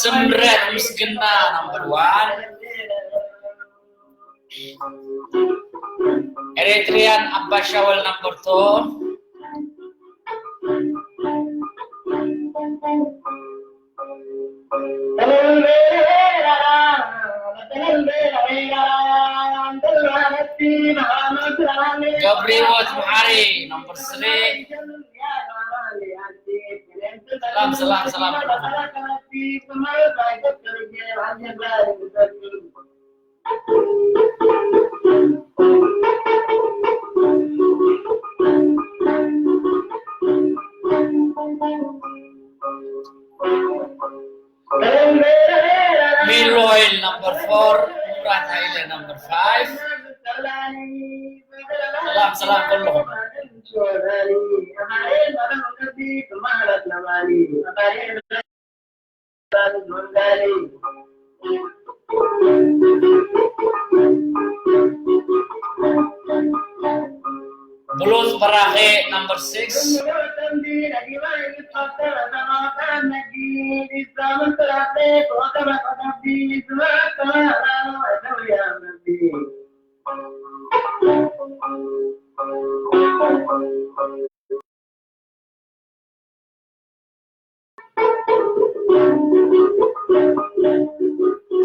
ስምረት ምስግና number one. Eritrean Abba Shawal number two. ገብረ ህይወት መሓሪ number three. ሰላም ሰላም ሰላም። ሚል ኦይል number four፣ ሙራት ሃይለ number five። ሰላም ሰላም ኩልኹም። ብሉጽ በራኸ number six።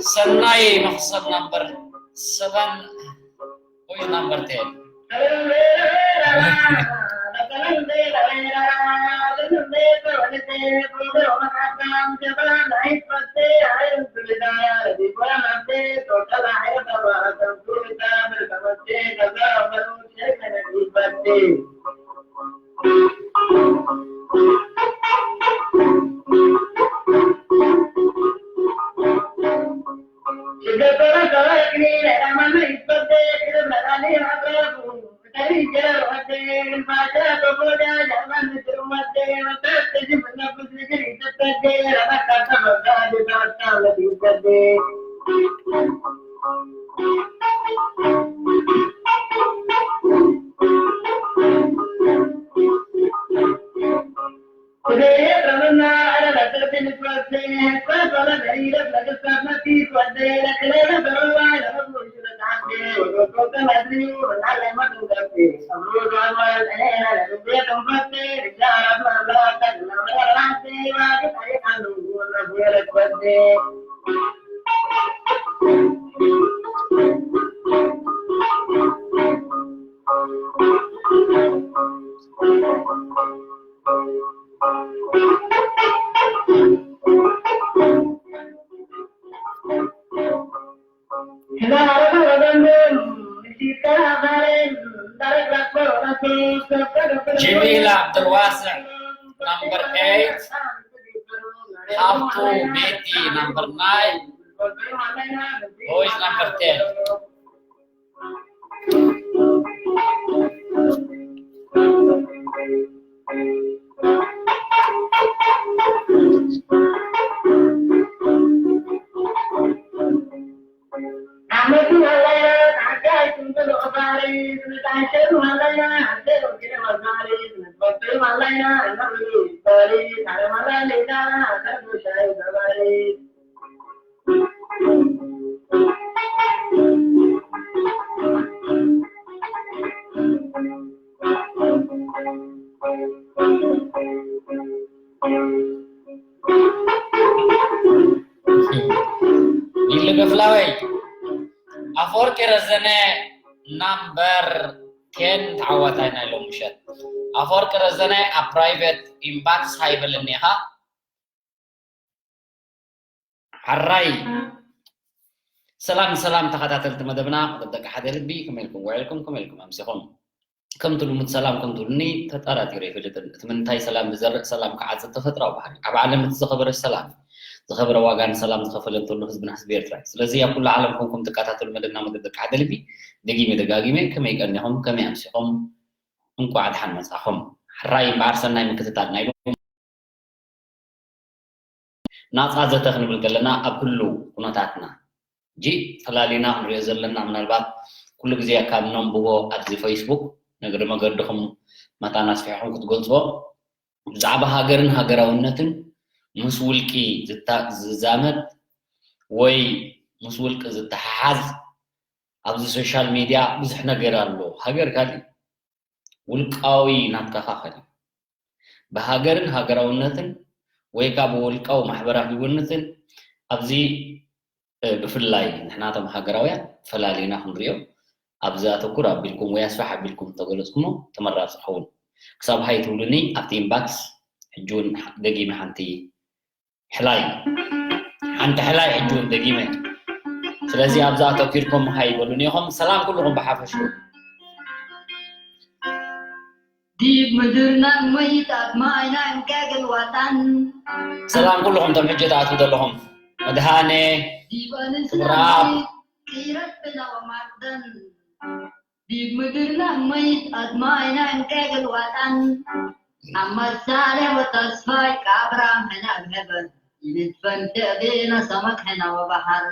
ሰናይ መኽሰብ number seven ወይ number ten። ጀሚል ዓብደልዋስዕ number eight፣ ሃብቱ ቤቲ number nine፣ ቦይዝ number ten። ይልገፍላወይ ኣፈወርቂ ረዘነ ናምበር ቴን ተዓዋታይ ናይ ሎም ምሸት። ኣፈወርቂ ረዘነ ኣብ ፕራይቬት ኢንባክስ ሃይበለኒ ኢኻ። ሓራይ። ሰላም ሰላም ተኸታተልቲ መደብና፣ መደብ ደቂ ሓደ ልቢ፣ ከመይ ኢልኩም ውዒልኩም፣ ከመይ ኢልኩም ኣምሲኹም? ከምቲ ልሙድ ሰላም ከም ትብሉኒ ተጠራጢረ ኣይፈልጥን። እቲ ምንታይ ሰላም ዝዘርእ ሰላም ክዓጽድ ተፈጥራዊ ባህሪ። ኣብ ዓለም እቲ ዝኸበረ ሰላም፣ ዝኸበረ ዋጋ ንሰላም ዝኸፈለ እንተሎ ህዝብና ህዝቢ ኤርትራ እዩ። ስለዚ ኣብ ኩሉ ዓለም ኮንኩም ትከታተሉ መደብና መደብ ደቂ ሓደ ልቢ፣ ደጊመ ደጋጊመ ከመይ ቀኒኹም፣ ከመይ ኣምሲኹም፣ እንቋዕ ደሓን መጻኹም። ሕራይ እምበኣር ሰናይ ምክትታል ናይ ሎም ናጻ ዘተ ክንብል ከለና ኣብ ህሉው ኩነታትና ሕጂ ፈላሊና ክንሪኦ ዘለና ምናልባት ኩሉ ግዜ ካብ ነንብቦ ኣብዚ ፌስቡክ ነገረ መገድኹም መታን ኣስፊሕኹም ክትገልጽዎ ብዛዕባ ሃገርን ሃገራውነትን ምስ ውልቂ ዝታ- ዝዛመድ ወይ ምስ ውልቂ ዝተሓሓዝ ኣብዚ ሶሻል ሚድያ ብዙሕ ነገር ኣሎ። ሃገር ካሊእ ውልቃዊ ናትካ ኸ ኸሊእ ብሃገርን ሃገራውነትን ወይ ካብ ውልቃዊ ማሕበራዊ ህይወነትን ኣብዚ ብፍላይ ንሕናቶም ሃገራውያን ፈላሊና ክንሪኦ ኣብዚ ኣተኩር ኣቢልኩም ወይ ኣስፋሕ ኣቢልኩም ተገለጽኩሞ ተመራጺ ይኸውን። ክሳብ ሃይ ትብሉኒ ኣብቲ ኢንባክስ ሕጂ እውን ደጊመ ሓንቲ ሕላይ ሓንቲ ሕላይ ሕጂ እውን ደጊመ ስለዚ ኣብዛ ኣተኪርኩም ሃይ በሉን ኢኹም ሰላም ኩልኹም ብሓፈሹ ዲብ ምድርና እመይት ኣድማይና እንቀግል ዋጣን ሰላም ኩልኹም ቶም ሕጂ ትኣትዉ ዘለኹም መድሃነ ዲበ ንስና ክብራት ቂረብና ወማቅደን ዲብ ምድርና እመይት ኣድማይና እንቀግል ዋጣን ኣመሳሌ ወተስፋይ ካብራም ሕና ብሕበር ይንትፈን ትዕቤና ሰመክ ሕና ወባሕር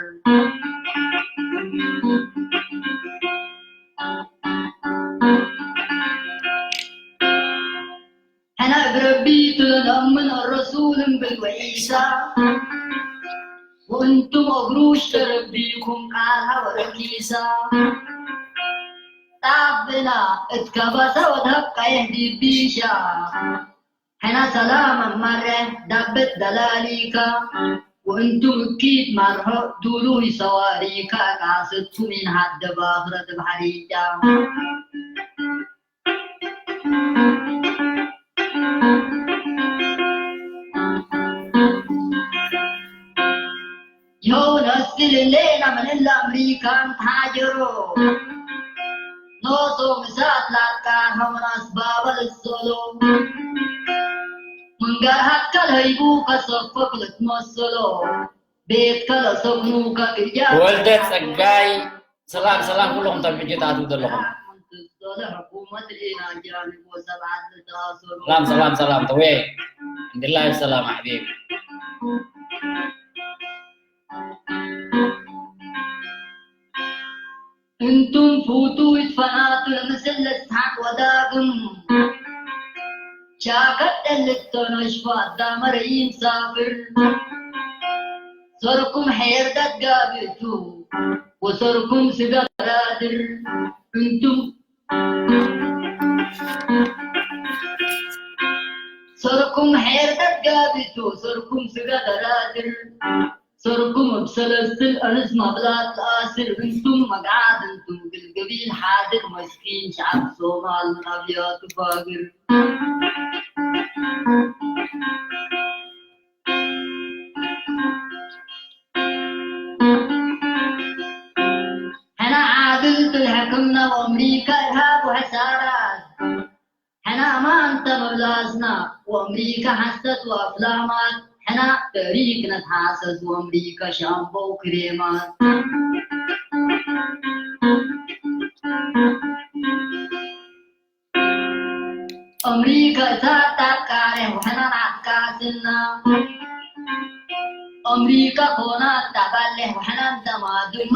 ሕና ብረቢ ትለንኦምን ረሱልን ብል ወዒሳ ወእንቱም እግሩሽ ተረቢኩም ቃላ ወረኪሳ ጣብና እትከባሳ ወትሀብ ቀይሕ ዲቢሻ ሕና ሰላም ኣማረ ዳበት ደላሊካ ወእንቱም እኪድ ማርሆ ዱሉይ ሰዋሪካ ቃሰቱም ኢንሃደ ባኽረት ባሕሪጃ ይኸው ነስል ሌላ ምንላ ኣምሪካን ተሃጀሮ ኖቶ ምሳት ላቃ ሆምናስ ባበል ሶሎ መንጋር ሃከል ሀይቡ ከሰፈ ክልትመሰሎ ቤት ከለሰብኑ ከግጃ ወልደ ጸጋይ ሰላም ሰላም ኩልኹም ተም ሕጂ ትኣትዉ ዘለኹም ሰላም ሰላም ሰላም ተወ እንድላይ ሰላም ኣሕቢብ እንቱም ፍቱይት ፈናትር ምስል እስሓቅ ወዳግም ሻከት እልተኖሽፋ ዳመረይም ሳፍር ሰርኩም ሐየርዳት ጋብቱ ወሰርኩም ስጋ ተራድር እንቱም ሰርኩም ሐየርዳት ጋብቱ ሰርኩም ስጋ ተራድር ሰርኩም እብ ሰለስል ኣንስ ማብላት ለኣስር እንቱም መግዓት እንቱም ግልግቢል ሓድር መስኪን ሸዓብ ሶማል ናብያቱ ፋግር ሕና ዓግል ትልሕክምና ወኣምሪካ ኢሃብ ወሐሳራት ሕና ኣማንተ መብላስና ወኣምሪካ ሓሰት ወኣፍላማት ሕና በሪክ ነትሓሰስ ወኣምሪካ ሻምቦ ክሬማት ኣምሪካ እታ ታቃሬ ውሕናን ዓቃስና ኣምሪካ ኮና ታባሌ ውሕናን ተማድማ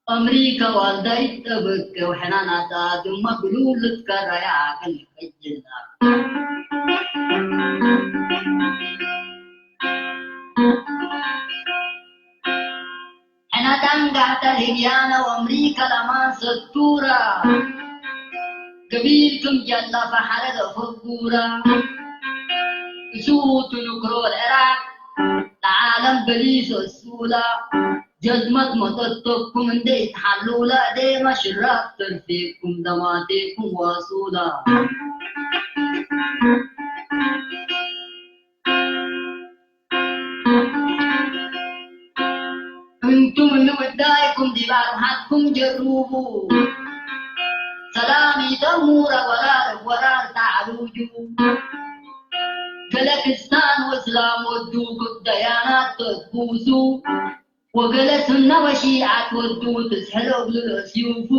ኣምሪካ ዋልዳይት ጠበቀ ውሕናን ኣታ ድማ ብሉልት ከራያ ዓቅል ይፈጅና ሕና ታንጋሕታ ሊብያና ወኣምሪካ ለማን ሰቱራ ኢልኩም ጀላፋ ሓረገ ፈጉራ። እሱ ትንክሮ ልዕራብ ለዓለም በሊሶ ሱላ። ጀዝመት መጠጠኩም እንደ ይትሓሉላ። ደማ ሽራብ ተርፌኩም ደማቴኩም ዋሱላ። እንቱም ንውዳይኩም ዲብ ኣርሓትኩም ጀርቡ። ሰላም ይጠሙር ወራር ወራር ታዕሩጁ። ገለ ክስታን ወእስላም ወዱ ክብ ደያናት ተኩሱ። ወገለ ሱና ወሺዓት ወዱ ትስሕሎ እግሉ ለስዩፉ።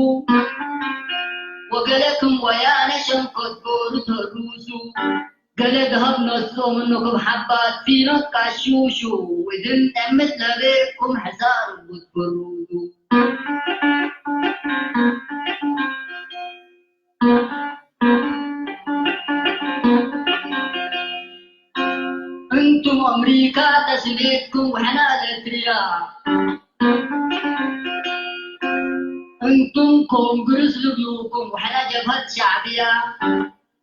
ወገለ ክም ወያነ ሸንኮት ጎሩ ተሩሱ። ገለ ደሃብ ነስኦም እንክብ ሓባት ፊኖት ካሹሹ። ውድን ጠምት ለቤኩም ሕሳር ጉትኩሩቱ። እንቱም ኣምሪካ ተስሌትኩም ውሕና ኤርትርያ። እንቱም ኮንግርስ ልብሉኩም ውሕና ጀብሀት ሻዕብያ።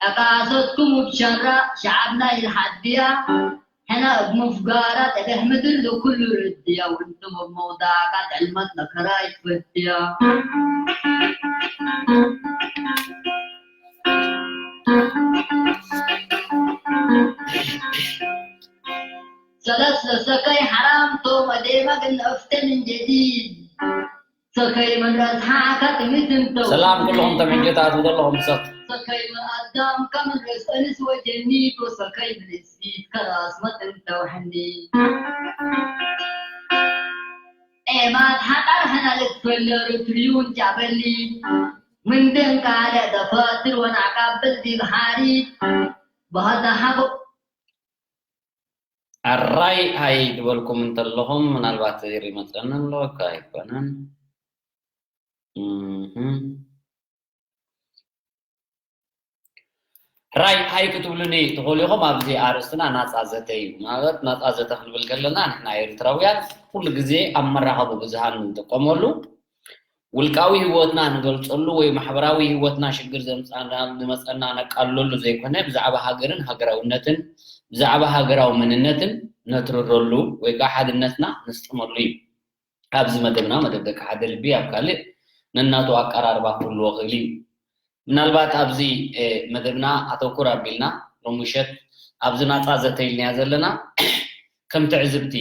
ዕቃሰትኩም እብ ሸራ ሸዓብና ኢልሓድያ። ሕነ እብ ሙፍጋራት እግሕ ምድር ለኩሉ ርድያ። ወእንቱም እብ መውዳቃት ዕልመት መከራ ይትፈድያ። ሰለስ ለሰከይ ሓራም ቶም ኣዴማ ግን እፍተ ምን ጀዲድ። ሰከይ ምን ረስሓ ከጥሚት እንተው። ሰላም ኩልኹም ተምሕጀታት ዘለኹም ሰብ። ሰከይ ምን ኣዳም ከምን ርእስ እንስ ወጀኒት ወሰከይ ምን እስቢት ከራስ መጥንተው ሕኒ። ኤማት ሓጣር ሕና ልትፈለሩ ትሪዩን ጫበሊ። ምንድን ካልእ ደፋትር ወናዕቃብል ዲብ ሓሪት። ባህታ ሓቦ ኣራይ ሃይ ዝበልኩም እንተለኹም፣ ምናልባት ይመጸኒ ኣሎ እኳ ኣይኮነን። እህ። ራይ ሃይ ክትብሉኒ ትኽእሉ ኢኹም። ኣብዚ ኣርእስትና ናጻ ዘተ እዩ። ማለት ናጻ ዘተ ክንብል ከለና ንሕና ኤርትራውያን ኩሉ ግዜ ኣብ መራኸቢ ብዙሃን ንጥቀመሉ። ውልቃዊ ህይወትና ንገልጸሉ ወይ ማሕበራዊ ህይወትና ሽግር ዘምጻና፣ ዝመጸና ነቃልለሉ ዘይኮነ፣ ብዛዕባ ሃገርን ሃገራውነትን፣ ብዛዕባ ሃገራዊ መንነትን ነትርረሉ ወይ ከዓ ሓድነትና ነስጥመሉ እዩ። ኣብዚ መደብና፣ መደብ ደቂ ሓደ ልቢ፣ ኣብ ካልእ ነናቱ ኣቀራርባ ክህልዎ ክእል እዩ። ምናልባት ኣብዚ፣ እ፣ መደብና ኣተኩር ኣቢልና ሎሚ ምሸት ኣብዚ ናጻ ዘተ ኢልናያ ዘለና ከም ትዕዝብቲ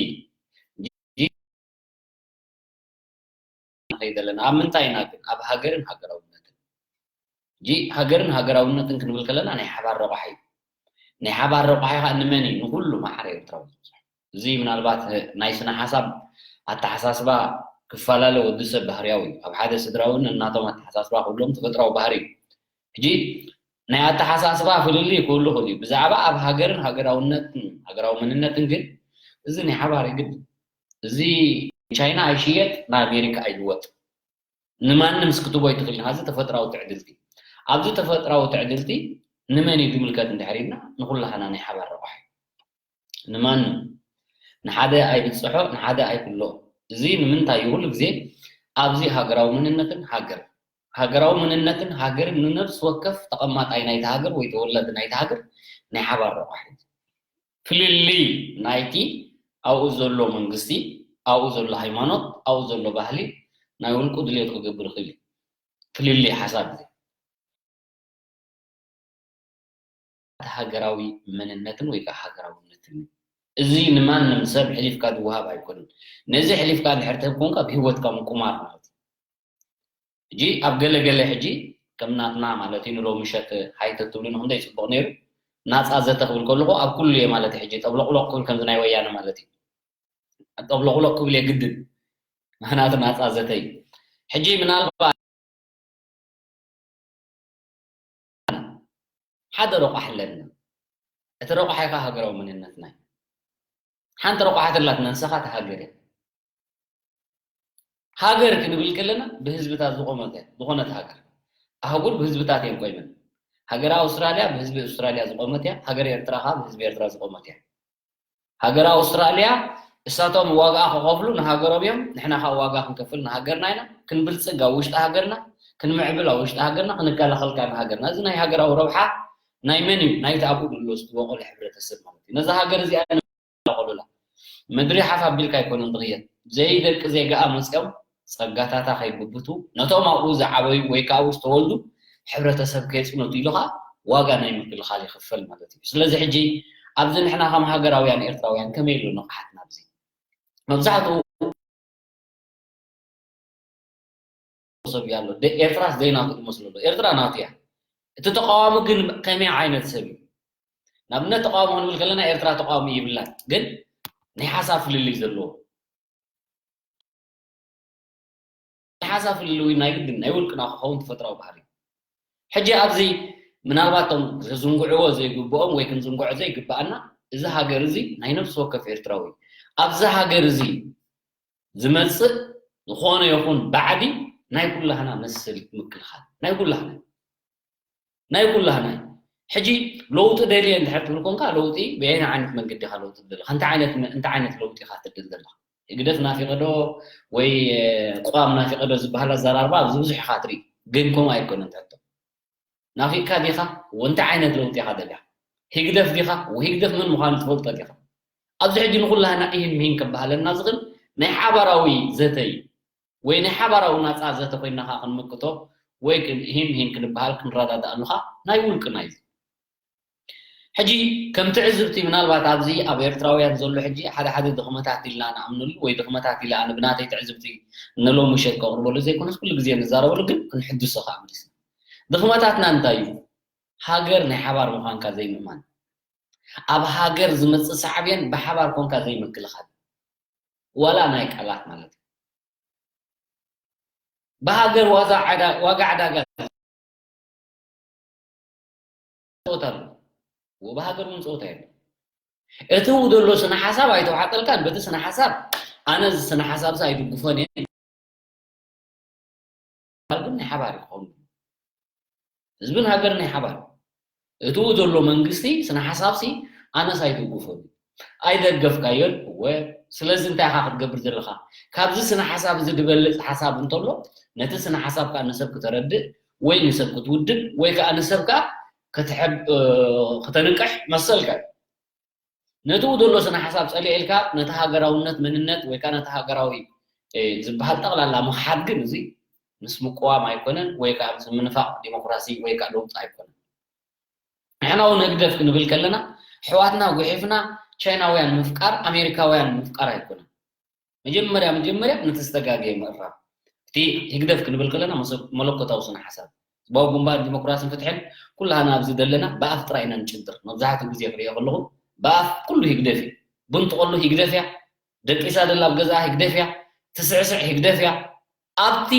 ንኸይድ ኣለና። ኣብ ምንታይ ኢና ግን? ኣብ ሃገርን ሃገራውነትን። ሕጂ ሃገርን ሃገራውነትን ክንብል ከለና ናይ ሓባር ረቋሒ እዩ። ናይ ሓባር ረቋሒ ኸኣ ንመን እዩ? ንኹሉ ማዕረ ኤርትራዊ። እዚ ምናልባት ናይ ስነ ሓሳብ ኣተሓሳስባ ክፈላለ ወዲ ሰብ ባህርያዊ እዩ። ኣብ ሓደ ስድራ እውን እናቶም ኣተሓሳስባ ክህልዎም ተፈጥራዊ ባህሪ እዩ። ሕጂ ናይ ኣተሓሳስባ ፍልልይ ክህሉ ይኽእል እዩ። ብዛዕባ ኣብ ሃገርን ሃገራውነትን፣ ሃገራዊ መንነትን ግን እዚ ናይ ሓባር እዩ ግድን። እዚ ቻይና ኣይሽየጥ፣ ንኣሜሪካ ኣይልወጥ። ንማንም ክትቦ ኣይትኽእልን። እዚ ተፈጥራዊ ትዕድልቲ። ኣብዚ ተፈጥራዊ ትዕድልቲ ንመን እዩ ዝምልከት እንድሕር ኢልና፣ ንኹላህና ናይ ሓባር ረቋሒ። ንማንም። ንሓደ ኣይብጽሖ፣ ንሓደ ኣይኩሎ። እዚ ንምንታይ እዩ? ኩሉ ግዜ ኣብዚ ሃገራዊ መንነትን ሃገር፣ ሃገራዊ መንነትን ሃገርን ንነፍሲ ወከፍ ተቐማጣይ ናይቲ ሃገር ወይ ተወላዲ ናይቲ ሃገር ናይ ሓባር ረቋሒ እዩ። ፍልልይ ናይቲ ኣብኡ ዘሎ መንግስቲ፣ ኣብኡ ዘሎ ሃይማኖት፣ ኣብኡ ዘሎ ባህሊ ናይ ውልቁ ድልየቱ ክገብር ይኽእል እዩ። ፍልልይ ሓሳብ እዩ። እቲ ሃገራዊ መንነትን ወይ ከዓ ሃገራውነትን እዩ። እዚ ንማንም ሰብ ሕሊፍካ ዝወሃብ ኣይኮነን። ነዚ ሕሊፍካ እንድሕር ትህብ ኮንካ ብህይወትካ ምቁማር ማለት እዩ። ሕጂ ኣብ ገለ ገለ ሕጂ ከም ናትና ማለት እዩ ንሎሚ ምሸት ሃይተ ትብሉ ንክንደይ ጽቡቕ ነይሩ። ናጻ ዘተ ክብል ከለኹ ኣብ ኩሉ እየ ማለት እዩ። ሕጂ ጠብሎቕሎቕ ክብል ከምዚ ናይ ወያነ ማለት እዩ። ጠብሎቕሎቕ ክብል እየ ግድን። ምኽንያቱ ናጻ ዘተ እዩ። ሕጂ ምናልባት ሓደ ረቋሒ ኣለና። እቲ ረቋሒ ከኣ ሃገራዊ መንነትና እዩ። ሓንቲ ረቋሒ ተላትና ንሳ ከኣ እታ ሃገር እያ። ሃገር ክንብል ከለና ብህዝብታት ዝቖመት እያ፣ ዝኾነት ሃገር። ኣህጉር ብህዝብታት እየን ቆይመን። ሃገረ ኣውስትራልያ ብህዝቢ ኣውስትራልያ ዝቖመት እያ፣ ሃገረ ኤርትራ ከኣ ብህዝቢ ኤርትራ ዝቖመት እያ። ሃገረ ኣውስትራልያ እሳቶም ዋጋ ክኸፍሉ ንሃገሮም እዮም፣ ንሕና ከኣ ዋጋ ክንከፍል ንሃገርና ኢና፣ ክንብልጽግ ኣብ ውሽጢ ሃገርና፣ ክንምዕብል ኣብ ውሽጢ ሃገርና፣ ክንከላኸል ካብ ሃገርና። እዚ ናይ ሃገራዊ ረብሓ ናይ መን እዩ? ናይቲ ኣብኡ ዘሎ ዝተበቆለ ሕብረተሰብ ማለት እዩ። ነዛ ሃገር እዚኣ ንበቆሉላ። ምድሪ ሓፍ ኣቢልካ ኣይኮነን ዝቕየር። ዘይደቂ ዜጋኣ መፂኦም ጸጋታታ ከይግብቱ፣ ነቶም ኣብኡ ዝዓበዩ ወይ ከዓ ኣብኡ ዝተወልዱ ሕብረተሰብ ከየፅንቱ ኢሉ ከዓ ዋጋ ናይ ምክልኻል ይኽፈል ማለት እዩ። ስለዚ ሕጂ ኣብዚ ንሕና ከም ሃገራውያን ኤርትራውያን ከመይ ኣሎ ንቕሓትና ኣብዚ? መብዛሕትኡ ሰብ እዩ ኣሎ። ደ-፣ ኤርትራስ ዘይናቱ ዝመስሎ ኣሎ። ኤርትራ ናቱ እያ። እቲ ተቃዋሚ ግን ከመይ ዓይነት ሰብ እዩ? ንኣብነት ተቃዋሚ ክንብል ከለና ኤርትራ ተቃዋሚ ይብላን፣ ግን ናይ ሓሳብ ፍልልይ ዘለዎ። ናይ ሓሳብ ፍልልይ ናይ ግድን ናይ ውልቅና ክኸውን ተፈጥራዊ ባህሪ እዩ። ሕጂ ኣብዚ ምናልባት እቶም ክዝንግዕዎ ዘይግብኦም ወይ ክንዝንግዖ ዘይግብኣና፣ እዚ ሃገር እዚ ናይ ነፍሲ ወከፍ ኤርትራዊ እዩ። ኣብዚ ሃገር እዚ ዝመጽእ ዝኾነ ይኹን ባዕዲ ናይ ኩላህና መሰል ምክልኻል፣ ናይ ኩላህና፣ ናይ ኩላህና እዩ። ሕጂ ለውጢ ደልየ እንድሕር ትብል ኮንካ፣ ለውጢ ብየናይ ዓይነት መንገዲ ኢኻ ለውጢ ትደሊ? እንታይ ዓይነት መ-፣ እንታይ ዓይነት ለውጢ ኢኻ ትደሊ ዘለኻ? ህግደፍ ናፊቐ ዶ ወይ፣ እ፣ ቅዋም ናፊቐ ዶ ዝበሃል ኣዘራርባ ኣብዚ ብዙሕ ኢኻ ትርኢ። ግን ከምኡ ኣይኮነን ትሕቶ። ናፊቕካ ዲኻ? ወ-፣ እንታይ ዓይነት ለውጢ ኢኻ ደሊኻ? ህግደፍ ዲኻ? ወ-፣ ህግደፍ መን ምዃኑ ትፈልጦ ዲኻ? ኣብዚ ሕጂ ንኹላህና ኢሂን ምሂን ከበሃለና ዝኽእል ናይ ሓባራዊ ዘተ እዩ። ወይ ናይ ሓባራዊ ናጻ ዘተ ኮይና ኸኣ ክንምክቶ ወይ ክን-፣ ኢሂን ምሂን ክንበሃል ክንረዳዳኣሉ ኸኣ ናይ ውልቅና እዩ። ሕጂ ከም ትዕዝብቲ ምናልባት ኣብዚ ኣብ ኤርትራውያን ዘሎ ሕጂ ሓደ ሓደ ድኽመታት ኢልና ንኣምነሉ ወይ ድኽመታት ኢለ ኣነ ብናተይ ትዕዝብቲ ንሎሚ ምሸት ከቕርበሉ ዘይኮነስ ኩሉ ግዜ ንዛረበሉ ግን ክንሕድሶ ከኣ መሊስና። ድኽመታትና እንታይ እዩ? ሃገር ናይ ሓባር ምዃንካ ዘይምእማን። ኣብ ሃገር ዝመጽእ ሳዕቤን ብሓባር ኮንካ ዘይምክልኻል። ዋላ ናይ ቃላት ማለት እዩ። ብሃገር ዋዛ ዓዳ-፣ ዋጋ ዕዳጋ ጸወታ ኣሎ። ወ-፣ ብሃገር እውን ጸወታ የለን። እቲ ው-፣ ዘሎ ስነ ሓሳብ ኣይተዋሓጠልካን፣ በቲ ስነ ሓሳብ ኣነ እዚ ስነ ሓሳብ እዚ ኣይድግፎን እየ። ግን ናይ ሓባር ይኸውን። ህዝብን ሃገርን ናይ ሓባር። እቲ ው-፣ ዘሎ መንግስቲ ስነ ሓሳብ ሲ ኣነስ ኣይድግፎን። ኣይደገፍካዮን፣ እወ። ስለዚ እንታይ ኢኻ ክትገብር ዘለኻ? ካብዚ ስነ ሓሳብ እዚ ዝበልጽ ሓሳብ እንተሎ፣ ነቲ ስነ ሓሳብ ከኣ ንሰብ ክተረድእ ወይ ንሰብ ክትውድብ ወይ ከኣ ንሰብ ከኣ ከተሐብ-፣ እ፣ ከተንቅሕ መሰልካ እዩ። ነቲ ው-፣ ዘሎ ስነ ሓሳብ ጸሊኤ ኢልካ ነቲ ሃገራውነት መንነት ወይ ከኣ ነቲ ሃገራዊ፣ እ፣ ዝበሃል ጠቕላላ ምኽሓድ ግን እዚ ምስ ምቅዋም ኣይኮነን ወይ ከኣ ምስ ምንፋቕ ዲሞክራሲ ወይ ከኣ ለውጢ ኣይኮነን። ንሕና እውን ህግደፍ ክንብል ከለና ኣሕዋትና ጉሒፍና ቻይናውያን ምፍቃር ኣሜሪካውያን ምፍቃር ኣይኮነን። መጀመርያ መጀመርያ ነቲ ዝተጋገየ ምእራም። እቲ ህግደፍ ክንብል ከለና መሰ-፣ መለኮታዊ ስነ ሓሳብ ህዝባዊ ግንባር ዲሞክራስን ፍትሕን ኩላህና ኣብዚ ዘለና ብኣፍ ጥራይ ኢና ንጭድር። መብዛሕትኡ ግዜ ክሪኦ ከለኹ ብኣፍ ኩሉ ህግደፍ እዩ። ብንጥቐሉ ህግደፍ እያ፣ ደቂሳ ደላ ኣብ ገዛኣ ህግደፍ እያ፣ ትስዕስዕ ህግደፍ እያ። ኣብቲ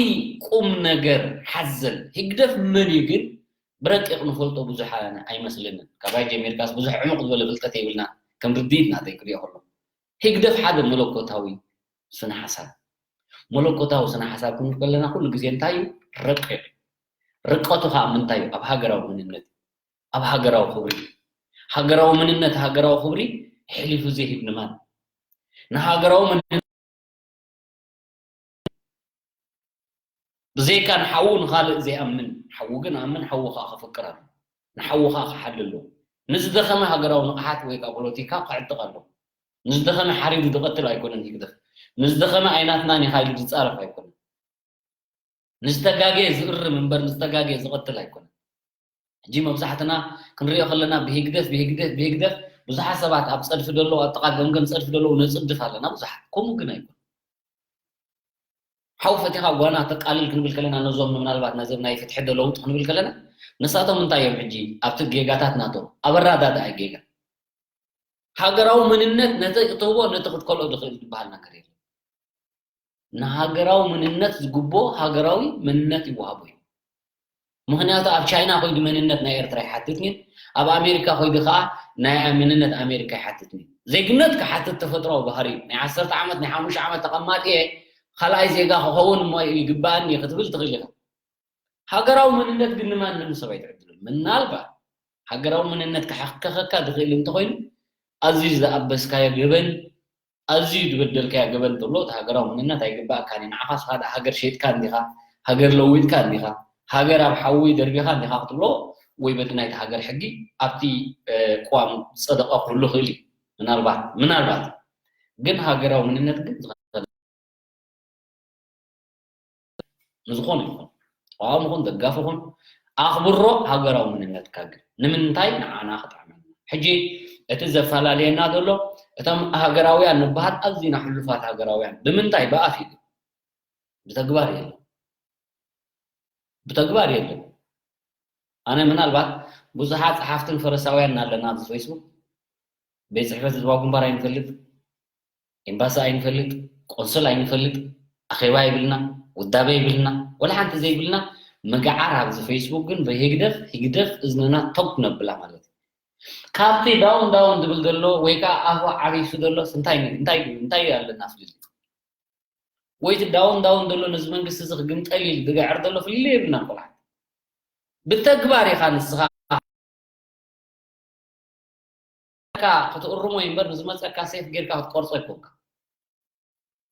ቁም ነገር ሓዘል ህግደፍ መን እዩ ግን ብረቂቕ ንፈልጦ ብዙሕ ኣይመስለንን። ካባይ ጀሚርካስ ብዙሕ ዕሙቕ ዝበለ ፍልጠት የብልና፣ ከም ርድኢት ናተይ ክሪኦ ከለኹ። ህግደፍ ሓደ መለኮታዊ ስነ ሓሳብ። መለኮታዊ ስነ ሓሳብ ክንብል ከለና ኩሉ ግዜ እንታይ እዩ? ረቂቕ። ርቀቱ ከኣ ምንታይ እዩ? ኣብ ሃገራዊ መንነት፣ ኣብ ሃገራዊ ክብሪ። ሃገራዊ መንነት፣ ሃገራዊ ክብሪ ኣሕሊፉ ዘይህብ ንማን? ንሃገራዊ መንነት ብዘይካ ንሓዉ ንኻልእ ዘይኣምን፣ ሓዉ ግን ኣምን፣ ሓዉ ከኣ ከፍቅር ኣለዎ። ንሓዉ ከኣ ክሓሊ ኣለዎ። ንዝደኸመ ሃገራዊ ንቕሓት ወይ ከኣ ፖለቲካ ክዕጥቕ ኣለዎ። ንዝደኸመ ሓሪዱ ዝቐትል ኣይኮነን ህግደፍ። ንዝደኸመ ኣይናትናን ኢኻ ኢሉ ዝጻረፍ ኣይኮነን። ንዝተጋገየ ዝእርም እምበር ንዝተጋገየ ዝቐትል ኣይኮነን። ሕጂ መብዛሕትና ክንሪኦ ከለና ብህግደፍ፣ ብህግደፍ፣ ብህግደፍ ብዙሓት ሰባት ኣብ ጸድፊ ዘለዉ፣ ኣብ ጥቓ ገምገም ጸድፊ ዘለዉ ነጽድፍ ኣለና ብዙሓት። ከምኡ ግን ኣይኮነን። ሓው ፈቲኻ ጓና ተቃልል ክንብል ከለና ነዞም ምናልባት ነዞም ናይ ፍትሒ ዶ ለውጢ ክንብል ከለና ንሳቶም እንታይ እዮም ሕጂ ኣብቲ ጌጋታት ናቶም ኣብ ኣረዳድኣ ጌጋ። ሃገራዊ መንነት ነቲ ክትህቦ ነቲ ክትከልኦ ዝኽእል ዝበሃል ነገር የለን። ንሃገራዊ መንነት ዝግብኦ ሃገራዊ መንነት ይወሃቦ እዩ። ምኽንያቱ ኣብ ቻይና ኮይዱ መንነት ናይ ኤርትራ ይሓትት ግን ኣብ ኣሜሪካ ኮይዱ ከዓ ናይ መንነት ኣሜሪካ ይሓትት ግን ዜግነት ክሓትት ተፈጥሮዊ ባህሪ እዩ። ናይ ዓሰርተ ዓመት ናይ ሓሙሽተ ዓመት ተቐማጢ እየ ካልኣይ ዜጋ ክኸውን እሞ ይግባኣኒ ክትብል ትኽእል ኢኻ። ሃገራዊ መንነት ግን ንማንም ሰብ ኣይትዕድሉን። ምናልባት ሃገራዊ መንነት ክሓከኸካ ዝኽእል እንተኾይኑ ኣዝዩ ዝኣበስካዮ ገበን ኣዝዩ ዝበደልካዮ ገበን እንተሎ እቲ ሃገራዊ መንነት ኣይግባኣካን እዩ። ንዓኻ ስኻ ደኣ ሃገር ሸይጥካ እንዲኻ፣ ሃገር ለዊጥካ እንዲኻ፣ ሃገር ኣብ ሓዊ ደርቢኻ እንዲኻ ክትብሎ፣ ወይ በቲ ናይቲ ሃገር ሕጊ ኣብቲ ቅዋም ዝፀደቐ ክህሉ ይኽእል እዩ። ምናልባት ምናልባት ግን ሃገራዊ መንነት ግን ዝኾነ ይኹን ተቃዋሚ ኹን ደጋፊ ኹን ኣኽብሮ ሃገራዊ መንነትካ። ግን ንምንታይ ንዓና ክጥዕመና? ሕጂ እቲ ዘፈላለየና ዘሎ እቶም ሃገራውያን ንበሃል ኣዝና ሕሉፋት ሃገራውያን ብምንታይ ብኣፍ እዩ፣ ብተግባር የለን። ብተግባር የለን። ኣነ ምናልባት ብዙሓት ጸሓፍትን ፈረሳውያን ኣለና ኣብዚ ፌስቡክ። ቤት ጽሕፈት ህዝባዊ ግንባር ኣይንፈልጥ፣ ኤምባሲ ኣይንፈልጥ፣ ቆንስል ኣይንፈልጥ፣ ኣኼባ ይብልና፣ ውዳበ ይብልና፣ ወላ ሓንቲ ዘይብልና። መጋዓር ኣብዚ ፌስቡክ ግን ብህግደፍ ህግደፍ እዝንና ቶግ ነብላ ማለት እዩ። ካብቲ ዳውን ዳውን ዝብል ዘሎ ወይ ከዓ ኣፉ ዓቢሱ ዘሎስ እንታይ እንታይ እንታይ ኣለና ፍልልይ? ወይ እቲ ዳውን ዳውን ዘሎ ነዚ መንግስቲ እዚ ክግምጠል ኢሉ ዝግዕር ዘሎ ፍልልይ የብልናን ቆልዓት። ብተግባር ኢኻ ንስኻ ክትእርሞ እዩ እምበር ንዝመፀካ ሴፍ ጌርካ ክትቆርፆ ኣይኮንካ።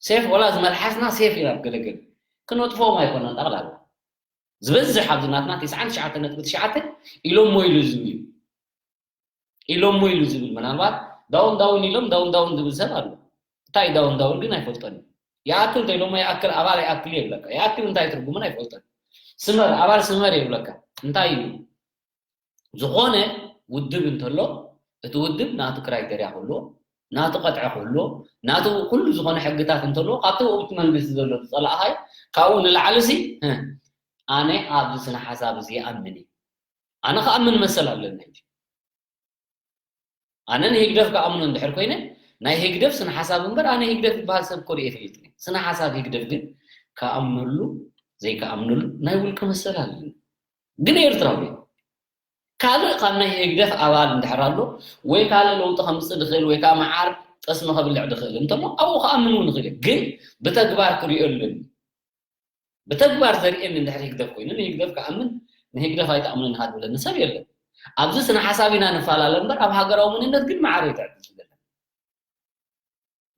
ሴፍ ወላ ዝመልሓስና ሴፍ ኢና ብገለገለ ክነጥፍኦም ኣይኮነን። ጠቕላላ ዝበዝሕ ኣብዚ ናትና ትስዓን ትሽዓተ ነጥቢ ትሽዓተ ኢሎሞ ኢሉ ዝብል እዩ። ኢሎሞ ኢሉ ዝብል ምናልባት ዳውን ዳውን ኢሎም ዳውን ዳውን ዝብል ሰብ ኣሎ። እንታይ ዳውን ዳውን ግን ኣይፈልጦን እዩ። ይኣክል እንተ ኢሎሞ ይኣክል ኣባል ይኣክል ይብለካ። ይኣክል እንታይ ትርጉምን ኣይፈልጦን። ስመር ኣባል ስመር ይብለካ። እንታይ እዩ ዝኾነ ውድብ እንተሎ እቲ ውድብ ናቱ ክራይተርያ ክህልዎ፣ ናቱ ቀጥዐ ክህልዎ፣ ናቱ ኩሉ ዝኾነ ሕግታት እንተሎ ካብቲ ውቅብቲ መንግስቲ ዘሎ ዝፀላእኻዮ ካብኡ ንላዕሊ ሲ ኣነ ኣብዚ ስነ ሓሳብ እዚ ይኣምን እዩ። ኣነ ክኣምን መሰል ኣለኒ። ኣነ ንህግደፍ ክኣምኖ እንድሕር ኮይነ ናይ ህግደፍ ስነ ሓሳብ እምበር ኣነ ህግደፍ ዝበሃል ሰብ እኮ ርእየ ይፈልጥን እየ። ስነ ሓሳብ ህግደፍ ግን ክኣምነሉ ዘይክኣምነሉ ናይ ውልቀ መሰል ኣለኒ። ግን ኤርትራዊ ካልእ ካብ ናይ ህግደፍ ኣባል እንድሕር ኣሎ ወይ ካልእ ለውጢ ከምፅእ ድኽእል ወይ ከዓ መዓር ጠስሚ ከብልዕ ድኽእል እንተሎ ኣብኡ ክኣምን እውን ይኽእል እየ። ግን ብተግባር ክሪኦ ኣለኒ። ብተግባር ዘርእየኒ እንድሕር ህግደፍ ኮይኑ ንህግደፍ ክኣምን ንህግደፍ ኣይትኣምኖን ኢኻ ዝብለኒ ሰብ የለን። ኣብዚ ስነ ሓሳብ ኢና ንፈላለ እምበር ኣብ ሃገራዊ መንነት ግን መዓር እዩ ትዕድል ዝብለኒ።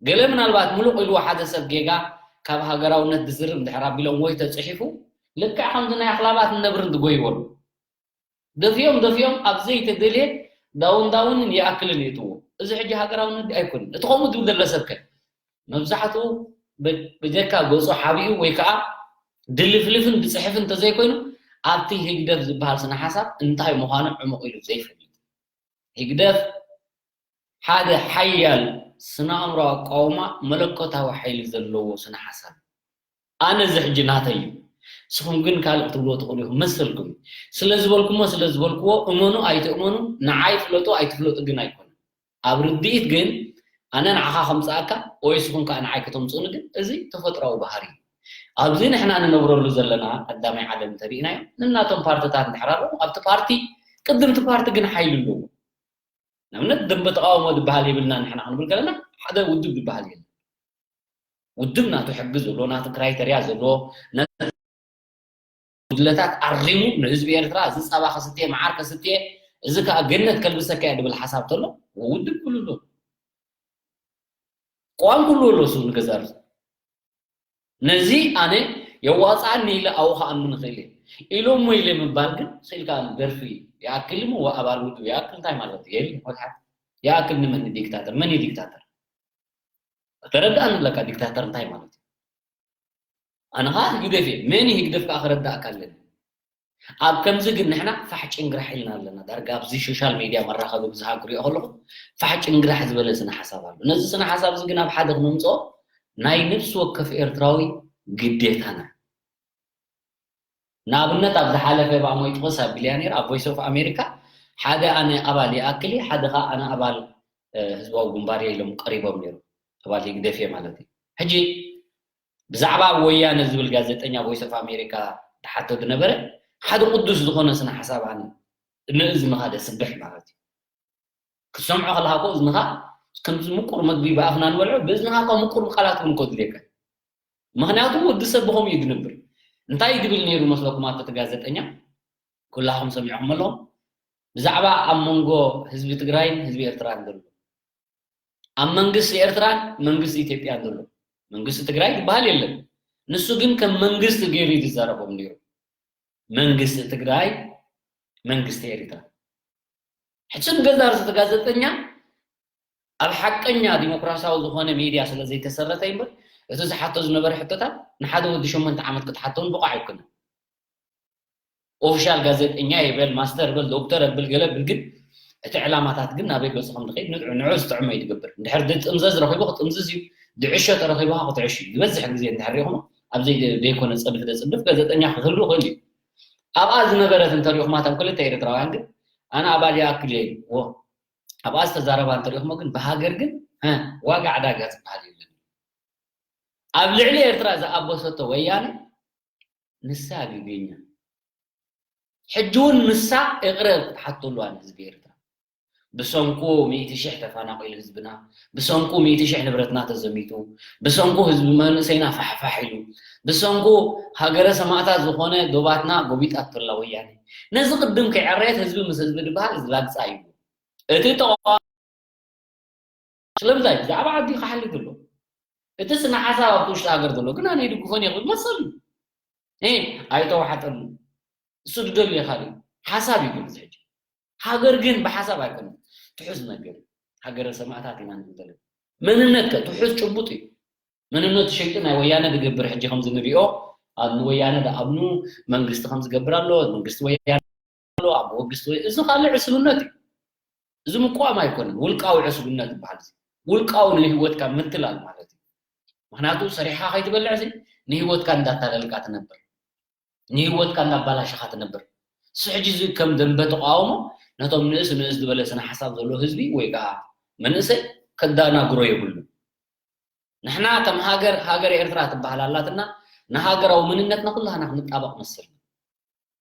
ገለ ምናልባት ምሉቕ ኢልዎ ሓደ ሰብ ጌጋ ካብ ሃገራውነት ዝዝርብ እንድሕር ኣቢሎም ወይ ተፅሒፉ ልክዕ ከምዚ ናይ ኣኽላባት ንነብርን ዝጎይቦ ኣሎ። ደፊኦም ደፊኦም ኣብ ዘይተደልየ ዳውን ዳውንን ይኣክልን የእትዎ። እዚ ሕጂ ሃገራውነት ድዩ ኣይኮንን? እቲ ከምኡ ዝብል ዘሎ ሰብ ከ መብዛሕትኡ ብ- ብጀካ ገፁ ሓቢኡ ወይ ከዓ ድልፍልፍን ብፅሕፍን እንተዘይኮይኑ ኣብቲ ህግደፍ ዝበሃል ስነ ሓሳብ እንታይ ምዃኑ ዕሙቕ ኢሉ ዘይፈልጥ ህግደፍ ሓደ ሓያል ስነ ኣእምሮ ኣቃውማ መለኮታዊ ሓይሊ ዘለዎ ስነ ሓሳብ። ኣነ እዚ ሕጂ ናተይ እዩ። ንስኹም ግን ካልእ ክትብልዎ ትኽእሉ ኢኹም መሰልኩም እዩ። ስለ ዝበልኩሞ ስለ ዝበልክዎ እመኑ ኣይትእመኑ ንዓይ ፍለጡ ኣይትፍለጡ ግን ኣይኮነን። ኣብ ርድኢት ግን ኣነ ንዓኻ ከምፅኣካ ወይ ንስኹም ከዓ ንዓይ ከተምፅኡኒ ግን እዚ ተፈጥራዊ ባህሪ እዩ። ኣብዚ ንሕና ንነብረሉ ዘለና ቀዳማይ ዓለም እንተሪእናዮ ንናቶም ፓርትታት እንድሕር ኣለዉ ኣብቲ ፓርቲ ቅድምቲ ፓርቲ ግን ሓይሊ ኣለዎ። ንኣብነት ደንበ ተቃውሞ ዝበሃል የብልና ንሕና ክንብል ከለና ሓደ ውድብ ዝበሃል የለን። ውድብ ናቱ ሕጊ ዘለዎ ናቱ ክራይተርያ ዘለዎ ነቲ ጉድለታት ኣሪሙ ንህዝቢ ኤርትራ እዚ ፃባ ከስትየ መዓር ከስትየ እዚ ከዓ ገነት ከልብሰካ እየ ዝብል ሓሳብ ተሎ ውድብ ክህሉ ኣለዎ። ቅዋም ክህሉ ኣለዎ እሱ ንገዛርሱ ነዚ ኣነ የዋፅኣኒ ኢለ ኣብኡ ክኣምን እኽእል እየ ኢሎሞ ኢለ ምባል ግን ስኢልካ ደርፊ ይኣክል እሞ ኣባል ውድብ ይኣክል እንታይ ማለት እዩ? የለን ወልሓት ይኣክል ንመን ዲክታተር መን እዩ ዲክታተር? ከተረድኣኒ ኣለካ ዲክታተር እንታይ ማለት እዩ? ኣነ ከዓ ህግደፍ እየ መን እዩ ህግደፍ ከዓ ከረዳእካ ኣለኒ። ኣብ ከምዚ ግን ንሕና ፋሕ ጭንግራሕ ኢልና ኣለና። ዳርጋ ኣብዚ ሶሻል ሚድያ መራኸቢ ብዝሃ ክሪኦ ከለኹ ፋሕ ጭንግራሕ ዝበለ ስነ ሓሳብ ኣሎ። ነዚ ስነ ሓሳብ እዚ ግን ኣብ ሓደ ክነምፅኦ ናይ ነፍሲ ወከፍ ኤርትራዊ ግዴታና። ንኣብነት ኣብ ዝሓለፈ ብኣሞይ ጥቕስ ኣቢልያ ነይራ ኣብ ቮይስ ኦፍ ኣሜሪካ ሓደ ኣነ ኣባል ይኣክል እየ ሓደ ከዓ ኣነ ኣባል ህዝባዊ ግንባር እየ ኢሎም ቀሪቦም ነይሩ። ኣባል ህግደፍ እየ ማለት እዩ። ሕጂ ብዛዕባ ወያነ ዝብል ጋዜጠኛ ቮይስ ኦፍ ኣሜሪካ ተሓቶ ዝነበረ ሓደ ቅዱስ ዝኾነ ስነ ሓሳብ ኣነ ንእዝንኻ ደስብሕ ማለት እዩ። ክትሰምዖ ከለካ እኮ እዝንኻ ከምዚ ምቁር መግቢ ብኣፍና ንበልዖ ብእዝንኻ እኮ ምቁር ቃላት እውን እኮ ድልየካ። ምክንያቱ ወዲ ሰብ ብኸምኡ እዩ ዝነብር። እንታይ ድብል ነይሩ መስለኩም ኣብቲ ጋዜጠኛ? ኩላኹም ሰሚዕኩም ኣለኹም። ብዛዕባ ኣብ መንጎ ህዝቢ ትግራይን ህዝቢ ኤርትራን ዘሎ ኣብ መንግስቲ ኤርትራን መንግስቲ ኢትዮጵያን ዘሎ መንግስቲ ትግራይ ዝበሃል የለን። ንሱ ግን ከም መንግስቲ ገይሩ እዩ ዝዛረቦም ነይሩ። መንግስቲ ትግራይ፣ መንግስቲ ኤርትራ። ሕጂ ንገዛ ርእሱ እቲ ጋዜጠኛ ኣብ ሓቀኛ ዲሞክራሲያዊ ዝኾነ ሚድያ ስለ ዘይተሰረተ እምበር፣ እቲ ዝሓቶ ዝነበረ ሕቶታት ንሓደ ወዲ ሸሞንተ ዓመት ክትሓቶ እውን ብቑዕ ኣይኮነን። ኦፊሻል ጋዜጠኛ ይበል፣ ማስተር በል፣ ዶክተር በል፣ ገለ ብል፣ ግን እቲ ዕላማታት ግን ናበይ ገጹ ከም ዝኸይድ ንዑ፣ ንዑ ዝጥዕሞ እዩ ዝገብር። እንድሕር ድጥምዘዝ ረኺቡ ክጥምዝዝ እዩ፣ ድዕሾ ተረኺቡ ከዓ ክትዕሽ እዩ። ዝበዝሕ ግዜ እንድሕር ሪኢኹሞ፣ ኣብ ዘይ-፣ ዘይኮነ ጸድፊ ደጽድፍ ጋዜጠኛ ክህሉ ይኽእል እዩ። ኣብኣ ዝነበረት እንተሪኢኹማ፣ እቶም ክልተ ኤርትራውያን ግን ኣነ ኣባል ይኣክል እየ ኢሉ። ዎ፣ ኣብኣ ዝተዛረባ እንተሪኢኹሞ ግን ብሃገር ግን፣ ሀ፣ ዋጋ ዕዳጋ ዝበሃል የለን። ኣብ ልዕሊ ኤርትራ ዝኣበሰቶ ወያነ ንሳ ጌገኛ። ሕጂ እውን ንሳ ይቕረ ክትሓተሉ ኣነ ህዝቢ ኤርትራ። ብሰንኩ ሚእቲ ሽሕ ተፈናቒሉ ህዝብና፣ ብሰንኩ ሚእቲ ሽሕ ንብረትና ተዘሚቱ፣ ብሰንኩ ህዝቢ መንእሰይና ፋሕፋሕ ኢሉ፣ ብሰንኩ ሃገረ ሰማእታት ዝኾነ ዶባትና ጎቢጣቶ ኣላ ወያነ። ነዚ ቅድም ከይዕረየት ህዝቢ ምስ ህዝቢ ዝበሃል እዚ ላግጻ እዩ። እቲ ተቓዋሚ ስለምንታይ? ብዛዕባ ዓዲ ክሓልፍ ኣሎ። እቲ ስነ ሓሳብ ኣብቲ ውሽጢ ሃገር ዘሎ ግን ኣነ ይድግፎን እየ ክብል መሰሉ እዩ። እ፣ ኣይተዋሓጠሉ። እሱ ዝደልዮ ካልእ ሓሳብ እዩ ግን እዚ ሕጂ። ሃገር ግን ብሓሳብ ኣይኮነን። ትሑዝ ነገር እዩ። ሃገረ ሰማእታት ኢና ንብል ዘለና። መንነትከ ትሑዝ ጭቡጥ እዩ። መንነቱ ሸይጡ ናይ ወያነ ዝገብር ሕጂ ከምዚ ንሪኦ፣ ኣብ ንወያነ ዝኣምኑ መንግስቲ ከምዚ ገብር ኣሎ፣ መንግስቲ ወያነ ኣሎ፣ ኣብ መንግስቲ ወይ-፣ እዚ ካልእ ዕስብነት እዩ። እዚ ምቋም ኣይኮነን፣ ውልቃዊ ዕስብነት ይበሃል እዚ። ውልቃዊ ንህይወትካ ምትላል ማለት እዩ። ምኽንያቱ ሰሪሕኻ ከይትበልዕ እዚ ንህይወትካ እንዳታለልካ ትነብር። ንህይወትካ እንዳባላሸኻ ትነብር። እዚ ሕጂ እዚ ከም ደንበ ተቃውሞ ነቶም ንእስ ንእስ ዝበለ ስነ ሓሳብ ዘለዎ ህዝቢ ወይ ከዓ መንእሰይ ከዳናግሮ የብሉን። ንሕና ከም ሃገር፣ ሃገር ኤርትራ ትበሃል ኣላትና፣ ንሃገራዊ መንነትና ኩላህና ክንጣበቕ መሰልና።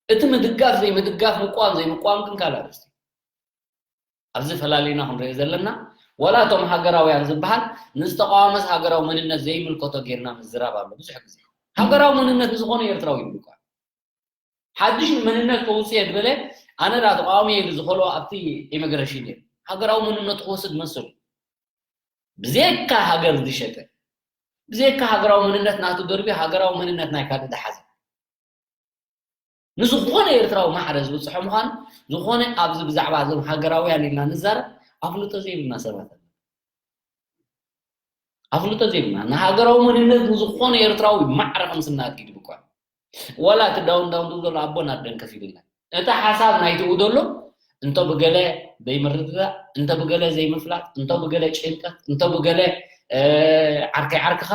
እቲ ምድጋፍ ዘይምድጋፍ፣ ምቋም ዘይምቋም ግን ካልእ ኣርእስቲ። ኣብዚ ፈላሊና ክንሪኦ ዘለና፣ ዋላ እቶም ሃገራውያን ዝበሃል ንዝተቃወመስ ሃገራዊ መንነት ዘይምልከቶ ጌርና ምዝራብ ኣሎ ብዙሕ ግዜ። ሃገራዊ መንነት ንዝኾነ ኤርትራዊ ይብሉ እኳ። ሓድሽ መንነት ከውፅእ እየ ዝበለ፣ ኣነ ዳ ተቃዋሚ እየ ኢሉ ዝኸሎ ኣብቲ ኢሚግሬሽን እየ። ሃገራዊ መንነቱ ክወስድ መሰሉ። ብዘይካ ሃገር ዝሸጠ፣ ብዘይካ ሃገራዊ መንነት ናቱ ደርቢ፣ ሃገራዊ መንነት ናይ ካልእ ዝሓዘ። ንዝኾነ ኤርትራዊ ማዕረ ዝበፅሖ ምዃኑ፣ ዝኾነ ኣብዚ ብዛዕባ እዞም ሃገራውያን ኢልና ንዛረብ፣ ኣፍልጦ ዘይብልና ሰባት ኣለና። ኣፍልጦ ዘይብልና፣ ንሃገራዊ መንነት ንዝኾነ ኤርትራዊ ማዕረ ከም ስናት ይድብ እኳ። ዋላ እቲ ዳውን ዳውን ዝብል ዘሎ ኣቦን ኣደን ከፊሉልና። እቲ ሓሳብ ናይትኡ ዘሎ፣ እንቶ ብገለ ዘይምርድዳእ፣ እንቶ ብገለ ዘይምፍላጥ፣ እንቶ ብገለ ጭንቀት፣ እንቶ ብገለ፣ እ፣ ዓርከይ ዓርክኻ፣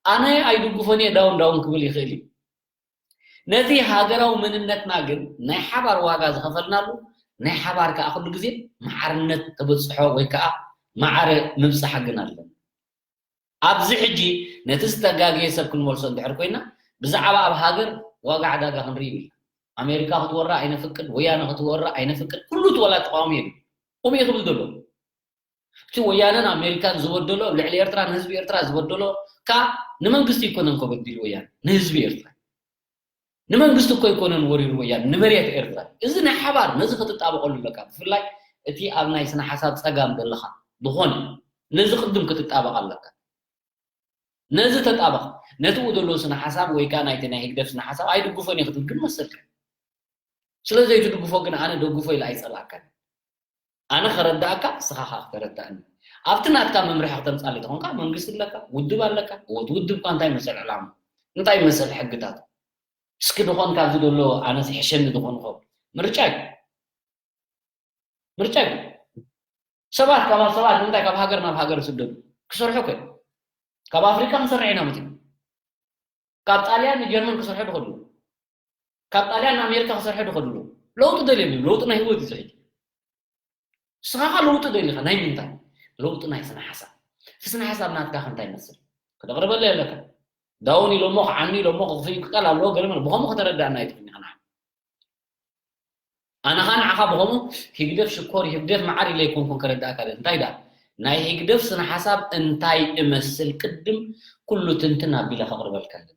ኣነ ኣይድግፎን እየ ዳውን ዳውን ክብል ይኽእል እዩ። ነቲ ሃገራዊ መንነትና ግን ናይ ሓባር ዋጋ ዝኸፈልናሉ፣ ናይ ሓባር ከኣ ኩሉ ግዜ ማዕርነት ተበጽሖ ወይ ከኣ ማዕረ ምብጻሕ ግን ኣለና። ኣብዚ ሕጂ ነቲ ዝተጋገየ ሰብ ክንመልሶ እንድሕር ኮይና፣ ብዛዕባ ኣብ ሃገር ዋጋ ዕዳጋ ክንርኢ ይብልና። ኣሜሪካ ክትወራ ኣይነፍቅድ፣ ወያነ ክትወራ ኣይነፍቅድ፣ ኩሉ እቲ ወላ ተቃዋሚ የለን። ከምኡ እዩ ክብል ዘሎ። እቲ ወያነን ኣሜሪካን ዝበደሎ፣ ኣብ ልዕሊ ኤርትራ ንህዝቢ ኤርትራ ዝበደሎ፣ ከኣ ንመንግስቲ ኣይኮነን እኮ በዲሉ ወያነ፣ ንህዝቢ ኤርትራ። ንመንግስቲ እኮ ኣይኮነን ወሪሩ ወያነ፣ ንመሬት ኤርትራ። እዚ ናይ ሓባር፣ ነዚ ክትጣበቀሉ ኣለካ። ብፍላይ እቲ ኣብ ናይ ስነ ሓሳብ ጸጋም ዘለኻ ዝኾነ፣ ነዚ ቅድም ክትጣበቅ ኣለካ። ነዚ ተጣበቕ። ነቲ ዘሎ ስነ ሓሳብ ወይ ከኣ ናይቲ ናይ ህግደፍ ስነ ሓሳብ ኣይድግፎን እየ ክትብል ግን መሰልካ። ስለ ዘይትድግፎ ግን ኣነ ደግፎ ኢለ ኣይጸልኣካን። ኣነ ከረዳእካ፣ ንስኻ ኸኣ ክተረዳእኒ። ኣብቲ ናትካ መምርሒ ክተምጻለይ ተኾንካ፣ መንግስቲ ኣለካ፣ ውድብ ኣለካ። እቲ ውድብ እኳ እንታይ መሰል ዕላማ? እንታይ መሰል ሕግታት? እስኪ ድኾን ካብዚ ዘሎ ኣነ ዝሕሸኒ ዝኾን ኾ? ምርጫ እዩ። ምርጫ እዩ። ሰባት ካብ፣ ሰባት ንምንታይ ካብ ሃገር ናብ ሃገር ይስደዱ? ክሰርሑ እኮ እዮም። ካብ ኣፍሪቃ ክንሰርሕ ኢና መጺና። ካብ ጣልያን ንጀርመን ክሰርሑ ድኸዱ። ካብ ጣልያን ንኣሜሪካ ክሰርሑ ድኸዱ። ለውጢ ደልዮም እዮም። ለውጢ ናይ ህይወት እዩ ዝሕጂ። ንስኻ ኸ ለውጢ ደሊኻ ናይ ምንታይ? ለውጢ ናይ ስነ ሓሳብ። እቲ ስነ ሓሳብ ናትካ ከ እንታይ ይመስል? ክተቕርበለይ ኣለካ። ዳውን ኢሎሞ፣ ክዓኒ ኢሎሞ፣ ክኽፍዩ ክቃል ኣለዎ፣ ገለ መለ። ብኸምኡ ከተረዳእና ኣይትኽእልን ኢኻ ንዓና። ኣነ ኸኣ ንዓኻ ብኸምኡ ህግደፍ ሽኮር፣ ህግደፍ መዓር ኢለ ኣይኮንኩን ከረዳእካ ደል። እንታይ ደኣ? ናይ ህግደፍ ስነ ሓሳብ እንታይ እመስል ቅድም ኩሉ ትንትን ኣቢለ ከቕርበልካ ኣለኒ።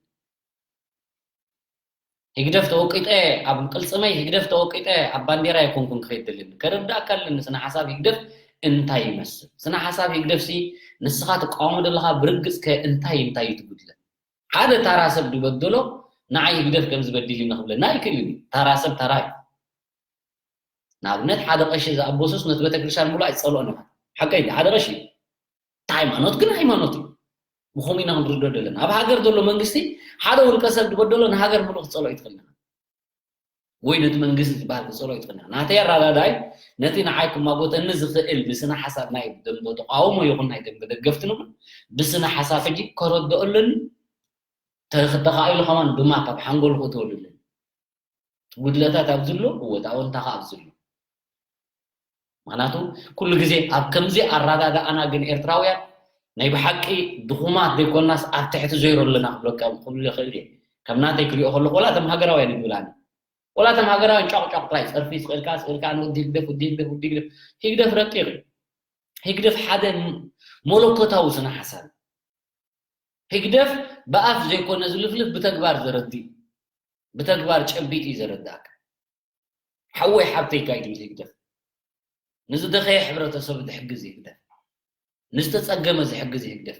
ህግደፍ ተወቂጠ ኣብ ቅልጽመይ፣ ህግደፍ ተወቂጠ ኣብ ባንዴራ ኣይኮንኩን ክኸይድ ደለኒ። ከረዳእካ ኣለኒ ስነ ሓሳብ ህግደፍ እንታይ ይመስል። ስነ ሓሳብ ህግደፍሲ ንስኻ ትቃወሞ ደለኻ ብርግጽ ከ እንታይ እንታይ እዩ ትጉድለ? ሓደ ታራ ሰብ ዝበደሎ ንዓይ ህግደፍ ከም ዝበድል እዩ ንኽብለና ኣይክእልን እዩ። ታራ ሰብ ታራ እዩ። ንኣብነት ሓደ ቀሺ ዝኣበሱስ ነቲ ቤተክርስትያን ሙሉእ ኣይጸልኦን ኢኻ። ሓቀይ ድዩ? ሓደ ቀሺ እቲ ሃይማኖት ግን ሃይማኖት እዩ። ብኸምኡ ኢና ክንርዶ ዘለና። ኣብ ሃገር ዘሎ መንግስቲ ሓደ ውልቀ ሰብ ዝበደሎ ንሃገር ሙሉእ ክትጸልኦ ኣይትኽእልን ኢኻ። ወይ ነቲ መንግስቲ ዝበሃል ክትጸልኦ ኣይትኽእልን ኢኻ። ናተይ ኣረዳዳይ ነቲ ንዓይ ክማጎተኒ ዝኽእል ብስነ ሓሳብ ናይ ደንበ ተቃውሞ ይኹን ናይ ደንበ ደገፍቲ ንብል ብስነ ሓሳብ ሕጂ ከረድኦ ኣለኒ። ተ-፣ ተኻኢሉ ከማን ብማፕ ኣብ ሓንጎል ክእተወሉ ኣለኒ። ጉድለታት ኣብዚ ኣሎ፣ እወ፣ እቲ ኣወንታ ከኣ ኣብዚ ኣሎ። ምኽንያቱ ኩሉ ግዜ ኣብ ከምዚ ኣረዳድኣና ግን ኤርትራውያን ናይ ብሓቂ ድኹማት ዘይኮንናስ ኣብ ትሕቲ ዜሮ ኣለና ክብለካ ክብል ይኽእል እየ። ከም ናተይ ክሪኦ ከለኹ ወላ እቶም ሃገራውያን ይብል ኣነ። ወላ እቶም ሃገራውያን ጫቕ ጫቕ ጥራይ ጸርፊ ስቕ ኢልካ ስቕ ኢልካ ንወዲ ህግደፍ፣ ወዲ ህግደፍ፣ ወዲ ህግደፍ። ህግደፍ ረቂቕ እዩ። ህግደፍ ሓደ መለኮታዊ ስነ ሓሳብ። ህግደፍ ብኣፍ ዘይኮነ ዝልፍልፍ ብተግባር ዘረድእ፣ ብተግባር ጨቢጡ እዩ ዘረዳእካ። ሓወይ ሓብተይ ጋይድ ምስ ህግደፍ። ንዝደኸየ ሕብረተሰብ ዝሕግዝ ህግደፍ። ንዝተጸገመ ዝሕግዝ ህግደፍ።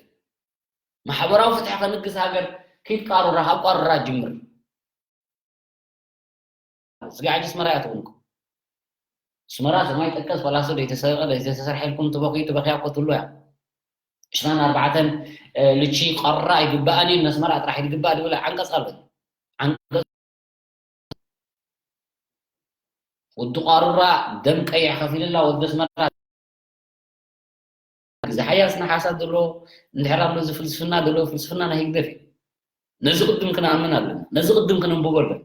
ማሕበራዊ ፍትሒ ከንግስ ሃገር ኪድ ቃሩራ፣ ካብ ቃሩራ ጅምር። ስጋዕ ሕጂ ኣስመራ እያ ትኹንኩም። ኣስመራ ሰማይ ጠቀስ ፈላሶ ዘይተሰረቐ ዘይተሰርሐ ኢልኩም ትበኽዩ ትበኽያ እኮ ትህሉ እያ። ዕስራን ኣርባዕተን፣ እ፣ ልቺ ቃሩራ ኣይግባኣን እዩ፣ ንኣስመራ ጥራሕ ይግባእ ዝብል ዓንቀጽ ኣሎ። ዓንቀጽ ወዲ ቃሩራ ደም ቀይሕ ከፊልላ ወዲ ኣስመራ። እዚ ሓያል ስነ ሓሳብ ዘለዎ እንድሕር ኣሎ፣ እዚ ፍልስፍና ዘለዎ ፍልስፍና ናይ ህግደፍ እዩ። ነዚ ቅድም ክንኣምን ኣለና። ነዚ ቅድም ክነንብቦ ኣለና።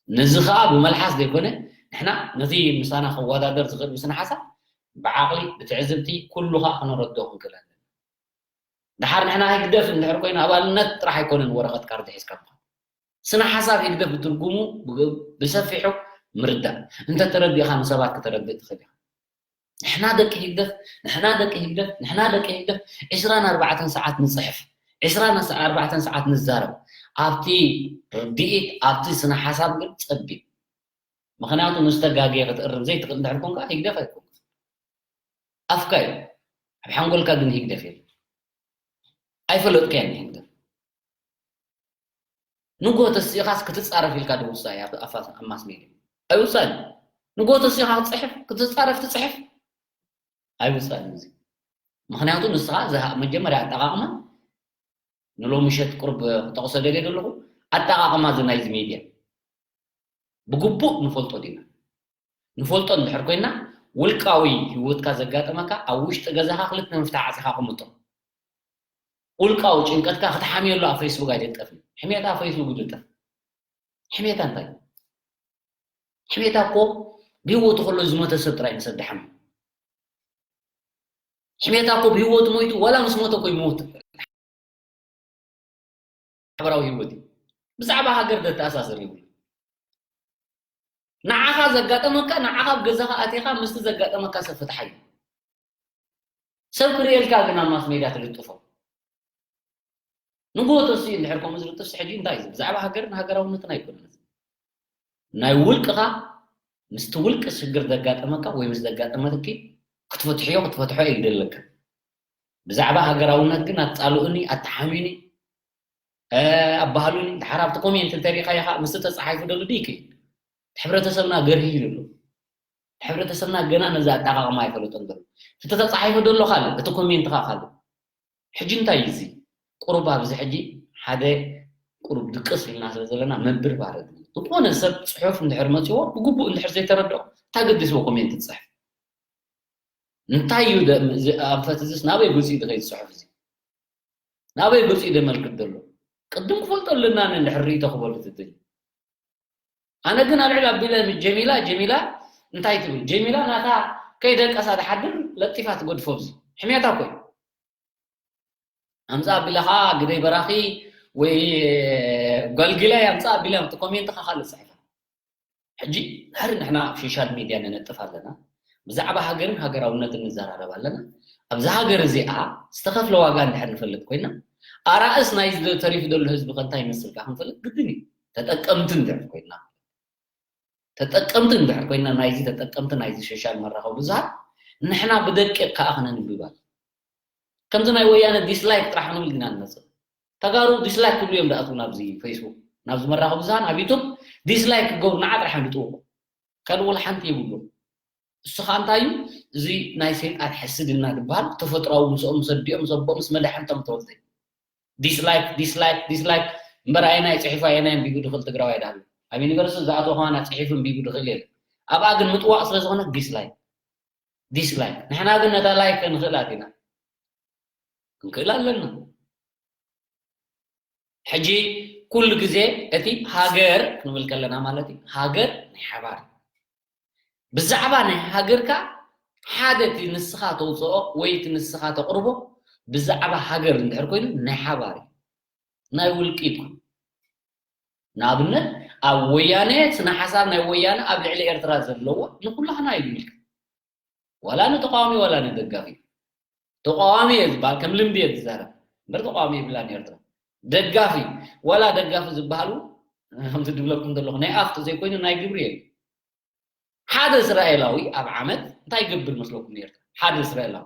ነዚ ኸኣ ብመልሓስ ዘይኮነ፣ ንሕና ነቲ ምሳና ክወዳደር ዝኽእል ብስነ ሓሳብ፣ ብዓቕሊ፣ ብትዕዝብቲ፣ ኩሉ ኸኣ ክነረድኦ ክንክእል ኣለና። ደሓር ንሕና ህግደፍ እንድሕር ኮይኑ፣ ኣባልነት ጥራሕ ኣይኮነን ወረቐት ካርድ ሒዝካ ምዃን። ስነ ሓሳብ ህግደፍ ብትርጉሙ ብ-፣ ብሰፊሑ ምርዳእ። እንተተረዲእኻ ንሰባት ከተረድእ ትኽእል ኢኻ። ንሕና ደቂ ህግደፍ፣ ንሕና ደቂ ህግደፍ፣ ንሕና ደቂ ህግደፍ፣ ዕስራን ኣርባዕተን ሰዓት ንጽሕፍ፣ ዕስራን ኣርባዕተን ሰዓት ንዛረብ። ኣብቲ ርድኢት፣ ኣብቲ ስነ ሓሳብ ግን ጸቢብ። ምኽንያቱ ምስ ተጋግየ ክትእርም ዘይትኽእል እንድሕር ኮንካ ህግደፍ ኣይኮንካ። ኣፍካ እዩ። ኣብ ሓንጎልካ ግን ህግደፍ የለን። ኣይፈለጥካያን ህግደፍ። ንግሆ ተሲእኻስ ክትጻረፍ ኢልካ ዶ ውጻእ እያ ኣብ ኣፋ-፣ ኣብ ማስ ሜድያ? ኣይውጻእን። ንግሆ ተሲእኻ ክትጽሕፍ፣ ክትጻረፍ ትጽሕፍ? ኣይውጻእን እዚ። ምኽንያቱ ንስኻ ዝሃ-፣ መጀመርያ ኣጠቓቕማ ንሎሚ ምሸት ቁሩብ ክጠቕሶ ደልየ ዘለኹ፣ ኣጠቓቕማ እዚ ናይዚ ሜድያ ብግቡእ ንፈልጦ ዲና? ንፈልጦ እንድሕር ኮይና፣ ውልቃዊ ህይወትካ ዘጋጠመካ ኣብ ውሽጢ ገዛኻ ክልተ መፍትሒ ዓጺኻ ቅምጦ። ውልቃዊ ጭንቀትካ ክትሓምየሉ ኣብ ፌስቡክ ኣይልጠፍን። ሕሜታ ፌስቡክ ይልጠፍ። ሕሜታ እንታይ? ሕሜታ እኮ ብህይወቱ ከሎ ዝሞተ ሰብ ጥራይ ንሰብ ድሓም። ሕሜታ እኮ ብህይወቱ ሞይቱ ዋላ ምስ ሞተ እኮ ይሞት። ማሕበራዊ ህይወት እዩ። ብዛዕባ ሃገር ዘተኣሳስር የብሉ። ንዓኻ ዘጋጠመካ፣ ንዓኻ ኣብ ገዛኻ ኣቲኻ ምስቲ ዘጋጠመካ ሰብ ፍትሓዮ። ሰብ ክርእየልካ ግን ኣብ ማስ ሜድያ ትልጥፎ። ንግሆ ተሲኡ እንድሕር ከምኡ ዝልጥፍሲ ሕጂ እንታይ እዩ? ብዛዕባ ሃገርን ሃገራውነትን ኣይኮነን። ናይ ውልቅኻ ምስቲ ውልቂ ሽግር ዘጋጠመካ ወይ ምስ ዘጋጠመትኪ ክትፈትሕዮ ክትፈትሖ ይግደለካ። ብዛዕባ ሃገራውነት ግን ኣጻልኡኒ፣ ኣተሓሚኒ፣ እ፣ ኣባህሉኒ፣ ድሓር ኣብቲ ኮሜንት እንተሪእኻዮ ኸዓ ምስቲ ተጻሒፉ ደሎ ድዩ ይክእል? እቲ ሕብረተሰብና ገርሂ እዩ ደሎ። እቲ ሕብረተሰብና ገና ነዚ ኣጠቓቕማ ኣይፈለጦን ዘሎ። እቲ ተጻሒፉ ደሎ ካልእ፣ እቲ ኮሜንት ኸዓ ካልእ። ሕጂ እንታይ እዩ እዚ? ቁሩብ ኣብዚ ሕጂ ሓደ ቁሩብ ድቅስ ኢልና ስለ ዘለና መንብርባር የድሊ። ዝኾነ ሰብ ጽሑፍ እንድሕር መጺዎ ብግቡእ እንድሕር ዘይተረድኦ እንታይ ገዲስዎ ኮሜንት ትጽሕፍ? እንታይ እዩ ደ-፣ እዚ ኣንፈት እዚስ ናበይ ገጹ እዩ ዝኸይድ ጽሑፍ እዚ? ናበይ ገጹ እዩ ዘመልክት ዘሎ? ቅድም ክፈልጦ ኣለና እንድሕር ርእይቶ ክበሉ ትደልዩ። ኣነ ግን ኣልዕል ኣቢለ ጀሚላ፣ ጀሚላ እንታይ ትብል? ጀሚላ ናታ ከይደቀሳ ትሓድር ለጢፋ ትገድፎ ኣብዚ። ሕሜታ እኮ እዩ። ኣምጻ ኣቢላ ኸዓ ግደይ በራኺ ወይ ጓልጊላይ ኣምጻ ኣቢላ እቲ ኮሜንት ኸዓ ካልእ ጽሕፋ። ሕጂ ድሕሪ ንሕና ኣብ ሶሻል ሚድያ ንነጥፍ ኣለና። ብዛዕባ ሃገርን ሃገራውነትን ንዘራረብ ኣለና። ኣብዛ ሃገር እዚኣ ዝተኸፍለ ዋጋ እንድሕር ንፈልጥ ኮይና፣ ኣራእስ ናይዚ ተሪፉ ዘሎ ህዝቢ ከ እንታይ ይመስል ከ ክንፈልጥ ግድን እዩ። ተጠቀምቲ እንድሕር ኮይና፣ ተጠቀምቲ እንድሕር ኮይና፣ ናይዚ ተጠቀምቲ ናይዚ ሶሻል መራኸቢ ብዙሃን ንሕና ብደቂቕ ከኣ ክነንብብ ኣለና። ከምዚ ናይ ወያነ ዲስላይክ ጥራሕ ክንብል ኢና ንመጽእ። ተጋሩ ዲስላይክ ክብሉ እዮም ዝኣትዉ ናብዚ ፌስቡክ። ናብዚ መራኸቢ ብዙሃን ኣብ ዩቱብ ዲስላይክ ክገብሩ ንዓ ጥራሕ እዮም ዝጥውቑ። ካልእ ወላ ሓንቲ የብሉን። እሱ ኸኣ እንታይ እዩ? እዚ ናይ ሰይጣን ሕስድና ዝበሃል ተፈጥሮኣዊ ምስኦም ምስ ኣዲኦም ምስ ኣቦኦም ምስ መዳሕንቶም ተወልደ። ዲስላይክ ዲስላይክ ዲስላይክ። እምበር ኣየናይ ጽሒፉ ኣየናይ ኣንቢቡ ድኽእል ትግራዋይ ዳሉ ኣብ ዩኒቨርሲቲ ዝኣተወ ኸማና ጽሒፉ ኣንቢቡ ድኽእል የለን። ኣብኣ ግን ምጥዋቕ ስለ ዝኾነ ዲስላይክ ዲስላይክ። ንሕና ግን ነታ ላይክ ክንክእላ ዲና? ክንክእል ኣለና። ሕጂ ኩሉ ግዜ እቲ ሃገር ክንብል ከለና ማለት እዩ፣ ሃገር ናይ ሓባር እዩ። ብዛዕባ ናይ ሃገርካ ሓደ እቲ ንስኻ ተውፅኦ ወይ እቲ ንስኻ ተቕርቦ ብዛዕባ ሃገር እንድሕር ኮይኑ ናይ ሓባር እዩ፣ ናይ ውልቂ ይኩን። ንኣብነት ኣብ ወያነ ስነ ሓሳብ ናይ ወያነ ኣብ ልዕሊ ኤርትራ ዘለዎ ንኩላህና እዩ ዝምልከት። ዋላ ንተቃዋሚ ዋላ ንደጋፊ። ተቃዋሚ እየ ዝበሃል ከም ልምዲ እየ ዝዛረብ እምበር ተቃዋሚ የብላን ኤርትራ። ደጋፊ ዋላ ደጋፊ ዝበሃሉ ከምቲ ድብለኩም ዘለኹ ናይ ኣፍ ዘይኮይኑ ናይ ግብሪ እየ። ሓደ እስራኤላዊ ኣብ ዓመት እንታይ ይገብር መስለኩም? ኤርትራ ሓደ እስራኤላዊ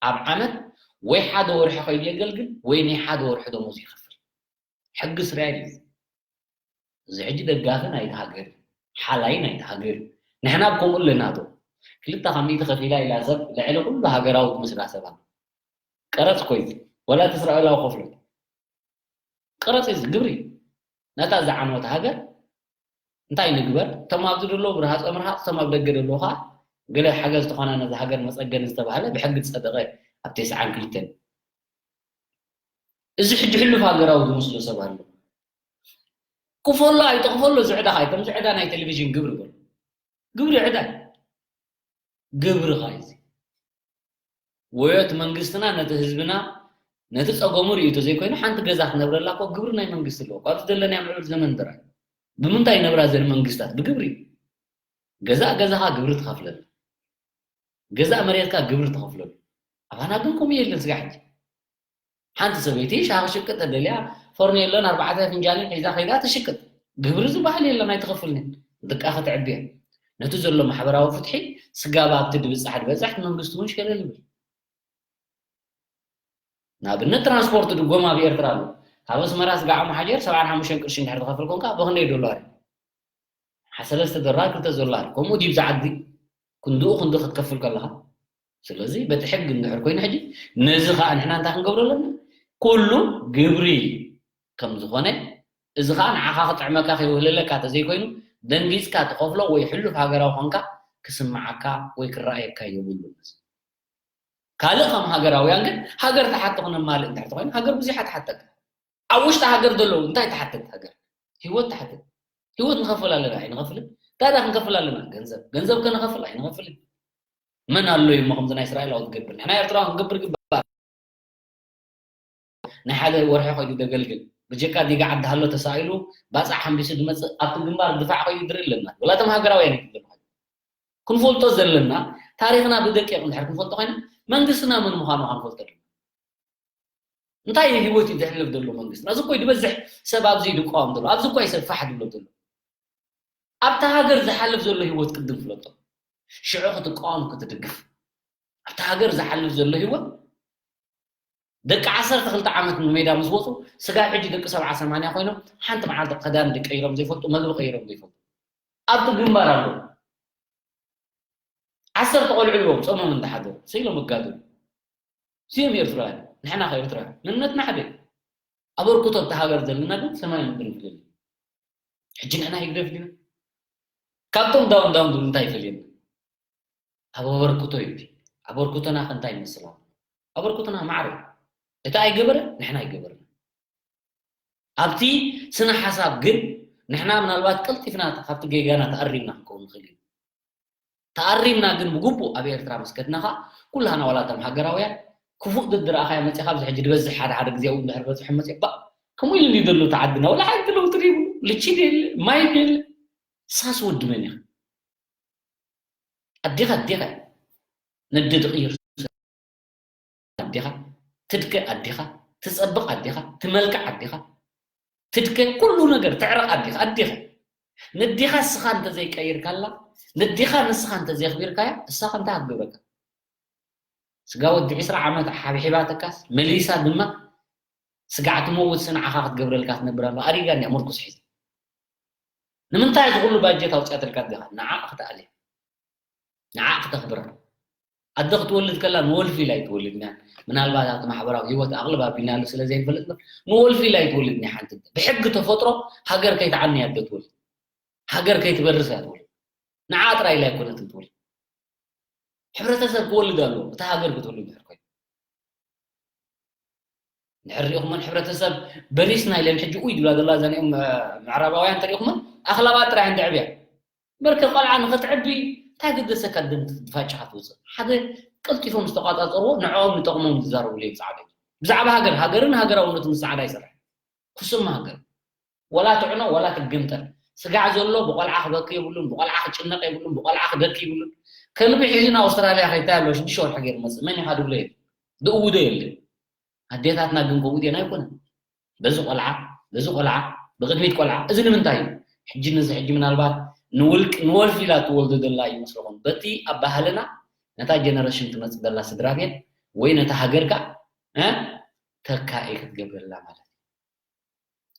ኣብ ዓመት ወይ ሓደ ወርሒ ከይዱ የገልግል ወይ ናይ ሓደ ወርሒ ደሞዝ ይኸፍል። ሕጊ እስራኤል እዩ። እዚ ሕጂ ደጋፊ ናይቲ ሃገር እዩ፣ ሓላይ ናይቲ ሃገር እዩ። ንሕና ኣብ ከምኡ ኣለናቶ። ክልተ ካብ ሚእቲ ከፊላ ኢላ ሰብ ልዕሊ ኩሉ ሃገራዊ ትመስላ ሰብ ኣሎ። ቀረጽ እኮ እዩ። ወላ እቲ እስራኤላዊ ከፍሎ። ቀረጽ እዩ፣ ግብሪ። ነታ ዝዓነወት ሃገር እንታይ ንግበር? እቶም ኣብዚ ዘለዉ ብርሃጸ ምርሃጽ፣ እቶም ኣብ ደገ ዘለዉ ኸዓ ገለ ሓገዝ ተኾና ነዚ ሃገር መጸገኒ ዝተባህለ ብሕጊ ዝጸደቐ ኣብ ተስዓን ክልተን። እዚ ሕጂ ሕሉፍ ሃገራዊ ዝመስሎ ሰብ ኣሎ። ክፈሎ ኣይትኽፈሎ ዝዕዳኻ እዩ። ከምዚ ዕዳ ናይ ቴሌቪዥን ግብሪ በሎ። ግብሪ ዕዳ እዩ። ግብርኻ እዩ እዚ። ወዮ እቲ መንግስትና ነቲ ህዝብና ነቲ ጸገሙ ርእዩ ተዘይኮይኑ ሓንቲ ገዛ ክነብረላ እኮ ግብሪ ናይ መንግስቲ ኣለዎ። እኮ ኣብዚ ዘለናዮ ምዕብል ዘመን ጥራይ። ብምንታይ ይነብራ ዘን መንግስታት? ብግብሪ። ገዛእ ገዛኻ ግብሪ ትኸፍለሉ። ገዛእ መሬትካ ግብሪ ትኸፍለሉ። ኣባና ግን ከምኡ የለን ስጋዕ ሕጂ። ሓንቲ ሰበይቲ ሻሂ ክሽቅጥ ተደልያ ፈርኔሎን ኣርባዕተ ፍንጃልን ሒዛ ከይዳ ትሽቅጥ። ግብሪ ዝበሃል የለን ኣይትኸፍልን። ድቃ ከተዕቢ እያ። ነቲ ዘሎ ማሕበራዊ ፍትሒ ስጋብ ኣብቲ ድብጻሕ ድበጽሕ እቲ መንግስቲ እውን ሸለል ይብል። ንኣብነት ትራንስፖርት ድጎማ ኣብ ኤርትራ ኣሎ። ካብ ኣስመራ ስጋዕ ኣምሓጀር ሰብዓን ሓሙሽተን ቅርሺ እንድሕር ትኸፍል ኮንካ ብኽንደይ ዶላር እዩ? ሓ ሰለስተ ዶላር ክልተ ዶላር ከምኡ ድዩ ብዛ ዓዲ ክንድኡ ክንዱ ክትከፍል ከለኻ? ስለዚ በቲ ሕጊ እንድሕር ኮይኑ ሕጂ ነዚ ኸዓ ንሕና እንታይ ክንገብሮ ኣለና? ኩሉ ግብሪ ከም ዝኾነ እዚ ኸዓ ንዓኻ ክጥዕመካ ከይውህለለካ ተዘይኮይኑ ደንጊጽካ ትኸፍሎ ወይ ሕሉፍ ሃገራዊ ኾንካ ክስምዓካ ወይ ክረኣየካ የብሉን። ካልእ ከም ሃገራውያን ግን ሃገር ትሓቶ ክነማልእ እንድሕር ተኾይኑ ሃገር ብዙሕ ትሓተካ። ኣብ ውሽጢ ሃገር ዘለዉ እንታይ ትሓትት ሃገር? ህይወት ትሓትት። ህይወት ንኸፍል ኣለና ኣይንኸፍልን? እንታይ ደኣ ክንከፍል ኣለና? ገንዘብ። ገንዘብ ከ ንኸፍል ኣይንኸፍልን? መን ኣሎ እዩ እሞ ከምዚ ናይ እስራኤላዊ ዝገብር? ንሕና ኤርትራውያን ክንገብር ይግባእ። ናይ ሓደ ወርሒ ከይዱ ዘገልግል ብጀካ ዲጋ ዓዲ ሃሎ ተሳኢሉ ባፅዕ ሓምቢሱ ዝመፅእ ኣብቲ ግንባር ድፋዕ ከይዱ ዝርኢ ኣለና። ወላ እቶም ሃገራውያን ኣይትብሎም። ክንፈልጦ ዘለና ታሪኽና ብደቂቕ እንድሕር ክንፈልጦ ኮይና መንግስትና መን ምዃኑ ክንፈልጦ ኣለና። እንታይ ህይወት እዩ ዘሕልፍ ዘሎ መንግስትና? እዚ እኮ እዩ ዝበዝሕ ሰብ ኣብዚ እዩ ዝቃወም ዘሎ። ኣብዚ እኮ እዩ ሰብ ፋሕ ዝብሎ ዘሎ። ኣብታ ሃገር ዝሓልፍ ዘሎ ህይወት ቅድም ፍለጦ። ሽዑ ክትቃወም ክትድግፍ። ኣብታ ሃገር ዝሓልፍ ዘሎ ህይወት ደቂ ዓሰርተ ክልተ ዓመት ንሜዳ ምስ ወፁ ስጋብ ሕጂ ደቂ ሰብዓ ሰማንያ ኮይኖም ሓንቲ መዓልቲ ክዳን ቀይሮም ዘይፈልጡ፣ መግቢ ቀይሮም ዘይፈልጡ። ኣብቲ ግንባር ኣለዉ። ዓሰርተ ቆልዑ ኣለዎም ጾሞም እንዳሓደሩ ስኢሎም ይጋደሉ። ስዮም ኤርትራውያን ንሕና ከ ኤርትራውያን መንነትና ሓደ እዩ። ኣበርክቶ ኣብቲ ሃገር ዘለና ግን ሰማይ ምድሪ ይፍለል። ሕጂ ንሕና ህግደፍ ዲና ካብቶም ዳውን ዳውን ዝብሉ እንታይ ይፈልየና? ኣብ ኣበርክቶ እዩ እቲ። ኣበርክቶና ከ እንታይ ይመስል ኣሎ? ኣበርክቶና ማዕረ እዩ። እቲ ኣይገበረ ንሕና ኣይገበርና። ኣብቲ ስነ ሓሳብ ግን ንሕና ምናልባት ቀልጢፍና ካብቲ ጌጋና ተኣሪምና ክንከውን ንኽእል ኢና። ተኣሪምና ግን ብግቡእ ኣብ ኤርትራ ምስ ከድና ኸኣ ኩላህና ዋላ እቶም ሃገራውያን ክፉእ ድድረኣኻዮ መጺኻ ኣብዚ ሕጂ ዝበዝሕ ሓደ ሓደ ግዜ እውን ድሕር በጽሑ መጺኡ ባእ ከምኡ ኢሉ እንድዩ ዘሎ እቲ ዓድና ወላ ሓንቲ ለውጢ ዘይብሉ ልቺ የለ ማይ የለ ሳስ ወዲ መን ኢኻ ኣዴኻ ኣዴኻ ነዲ ትቕይር ኣዴኻ ትድከ ኣዴኻ ትጸብቕ ኣዴኻ ትመልክዕ ኣዴኻ ትድከ ኩሉ ነገር ትዕረቕ ኣዴኻ ኣዴኻ ነዴኻ ንስኻ እንተዘይቀይርካላ ነዴኻ ንስኻ እንተዘየኽቢርካያ እሳ ከ እንታይ ክትገብረካ ስጋ ወዲ ዕስራ ዓመት ሓብሒባተካስ መሊሳ ድማ ስጋዕ ትመውት ንዓኻ ክትገብረልካ ትነብር ኣላ ኣሪጋ እንድያ ምርኩስ ሒዛ ንምንታይ እዚ ኩሉ ባጀት ኣውፅኣትልካ ኣዴኻ? ንዓ ክትኣሊ፣ ንዓ ክተኽብራ። ኣደ ክትወልድ ከላ ንወልፊ ኢላ ኣይትወልድን እያ። ምናልባት ኣብቲ ማሕበራዊ ህይወት ኣቕልብ ኣቢልናሉ ስለ ዘይንፈልጥ እምበር፣ ንወልፊ ኢላ ኣይትወልድን እያ። ሓንቲ ኣደ ብሕጊ ተፈጥሮ ሃገር ከይትዓኒ እያ ኣደ ትወልድ። ሃገር ከይትበርስ እያ ትወልድ። ንዓ ጥራይ ኢላ ኣይኮነትን ትወልድ። ሕብረተሰብ ክወልድ ኣለዎ፣ እታ ሃገር ክትህሉ እንድሕር ኮይኑ። እንድሕር ሪኢኹመን ሕብረተሰብ በሪስና ኢለን ሕጂ ኡይ ዝብላ ዘላ እዘን እም፣ ምዕራባውያን እንተሪኢኹመን ኣኽላባት ጥራይ እንድዕብያ። በርከ ቆልዓ ንኽትዕቢ እንታይ ገደሰካ ደም ትፋጭኻ ትውፅእ? ሓደ ቀልጢፎም ዝተቋፃፀርዎ ንዕኦም ንጠቕሞም ዝዛረብሉ እዮም ፃዕዳ። ብዛዕባ ሃገር፣ ሃገርን ሃገራውነትን ፃዕዳ ይሰርሕ። ክስማ ሃገር። ወላ ትዕኖ ወላ ትግምጠል። ስጋዕ ዘሎ ብቆልዓ ክበኪ የብሉን፣ ብቆልዓ ክጭነቕ የብሉን፣ ብቆልዓ ክደኪ የብሉን። ከልቢ ሒዙ ንኣውስትራልያ ከይታይ ኣሎ ሽዱሽተ ወርሒ ገይሩ መፅእ መን ኢኻ ድብሎ የለን። ድእውዶ የለን። ኣዴታትና ግን ከምኡ ድየን ኣይኮነን። በዚ ቆልዓ፣ በዚ ቆልዓ፣ ብቕድሚት ቆልዓ። እዚ ንምንታይ እዩ? ሕጂ ነዚ ሕጂ ምናልባት ንውልቅ ንወልፊ ኢላ ትወልዶ ዘላ ይመስለኹም። በቲ ኣብ ባህልና ነታ ጀነሬሽን ትመጽእ ዘላ ስድራ ቤት ወይ ነታ ሃገርካ እ ተካኢ ክትገብረላ ማለት እዩ።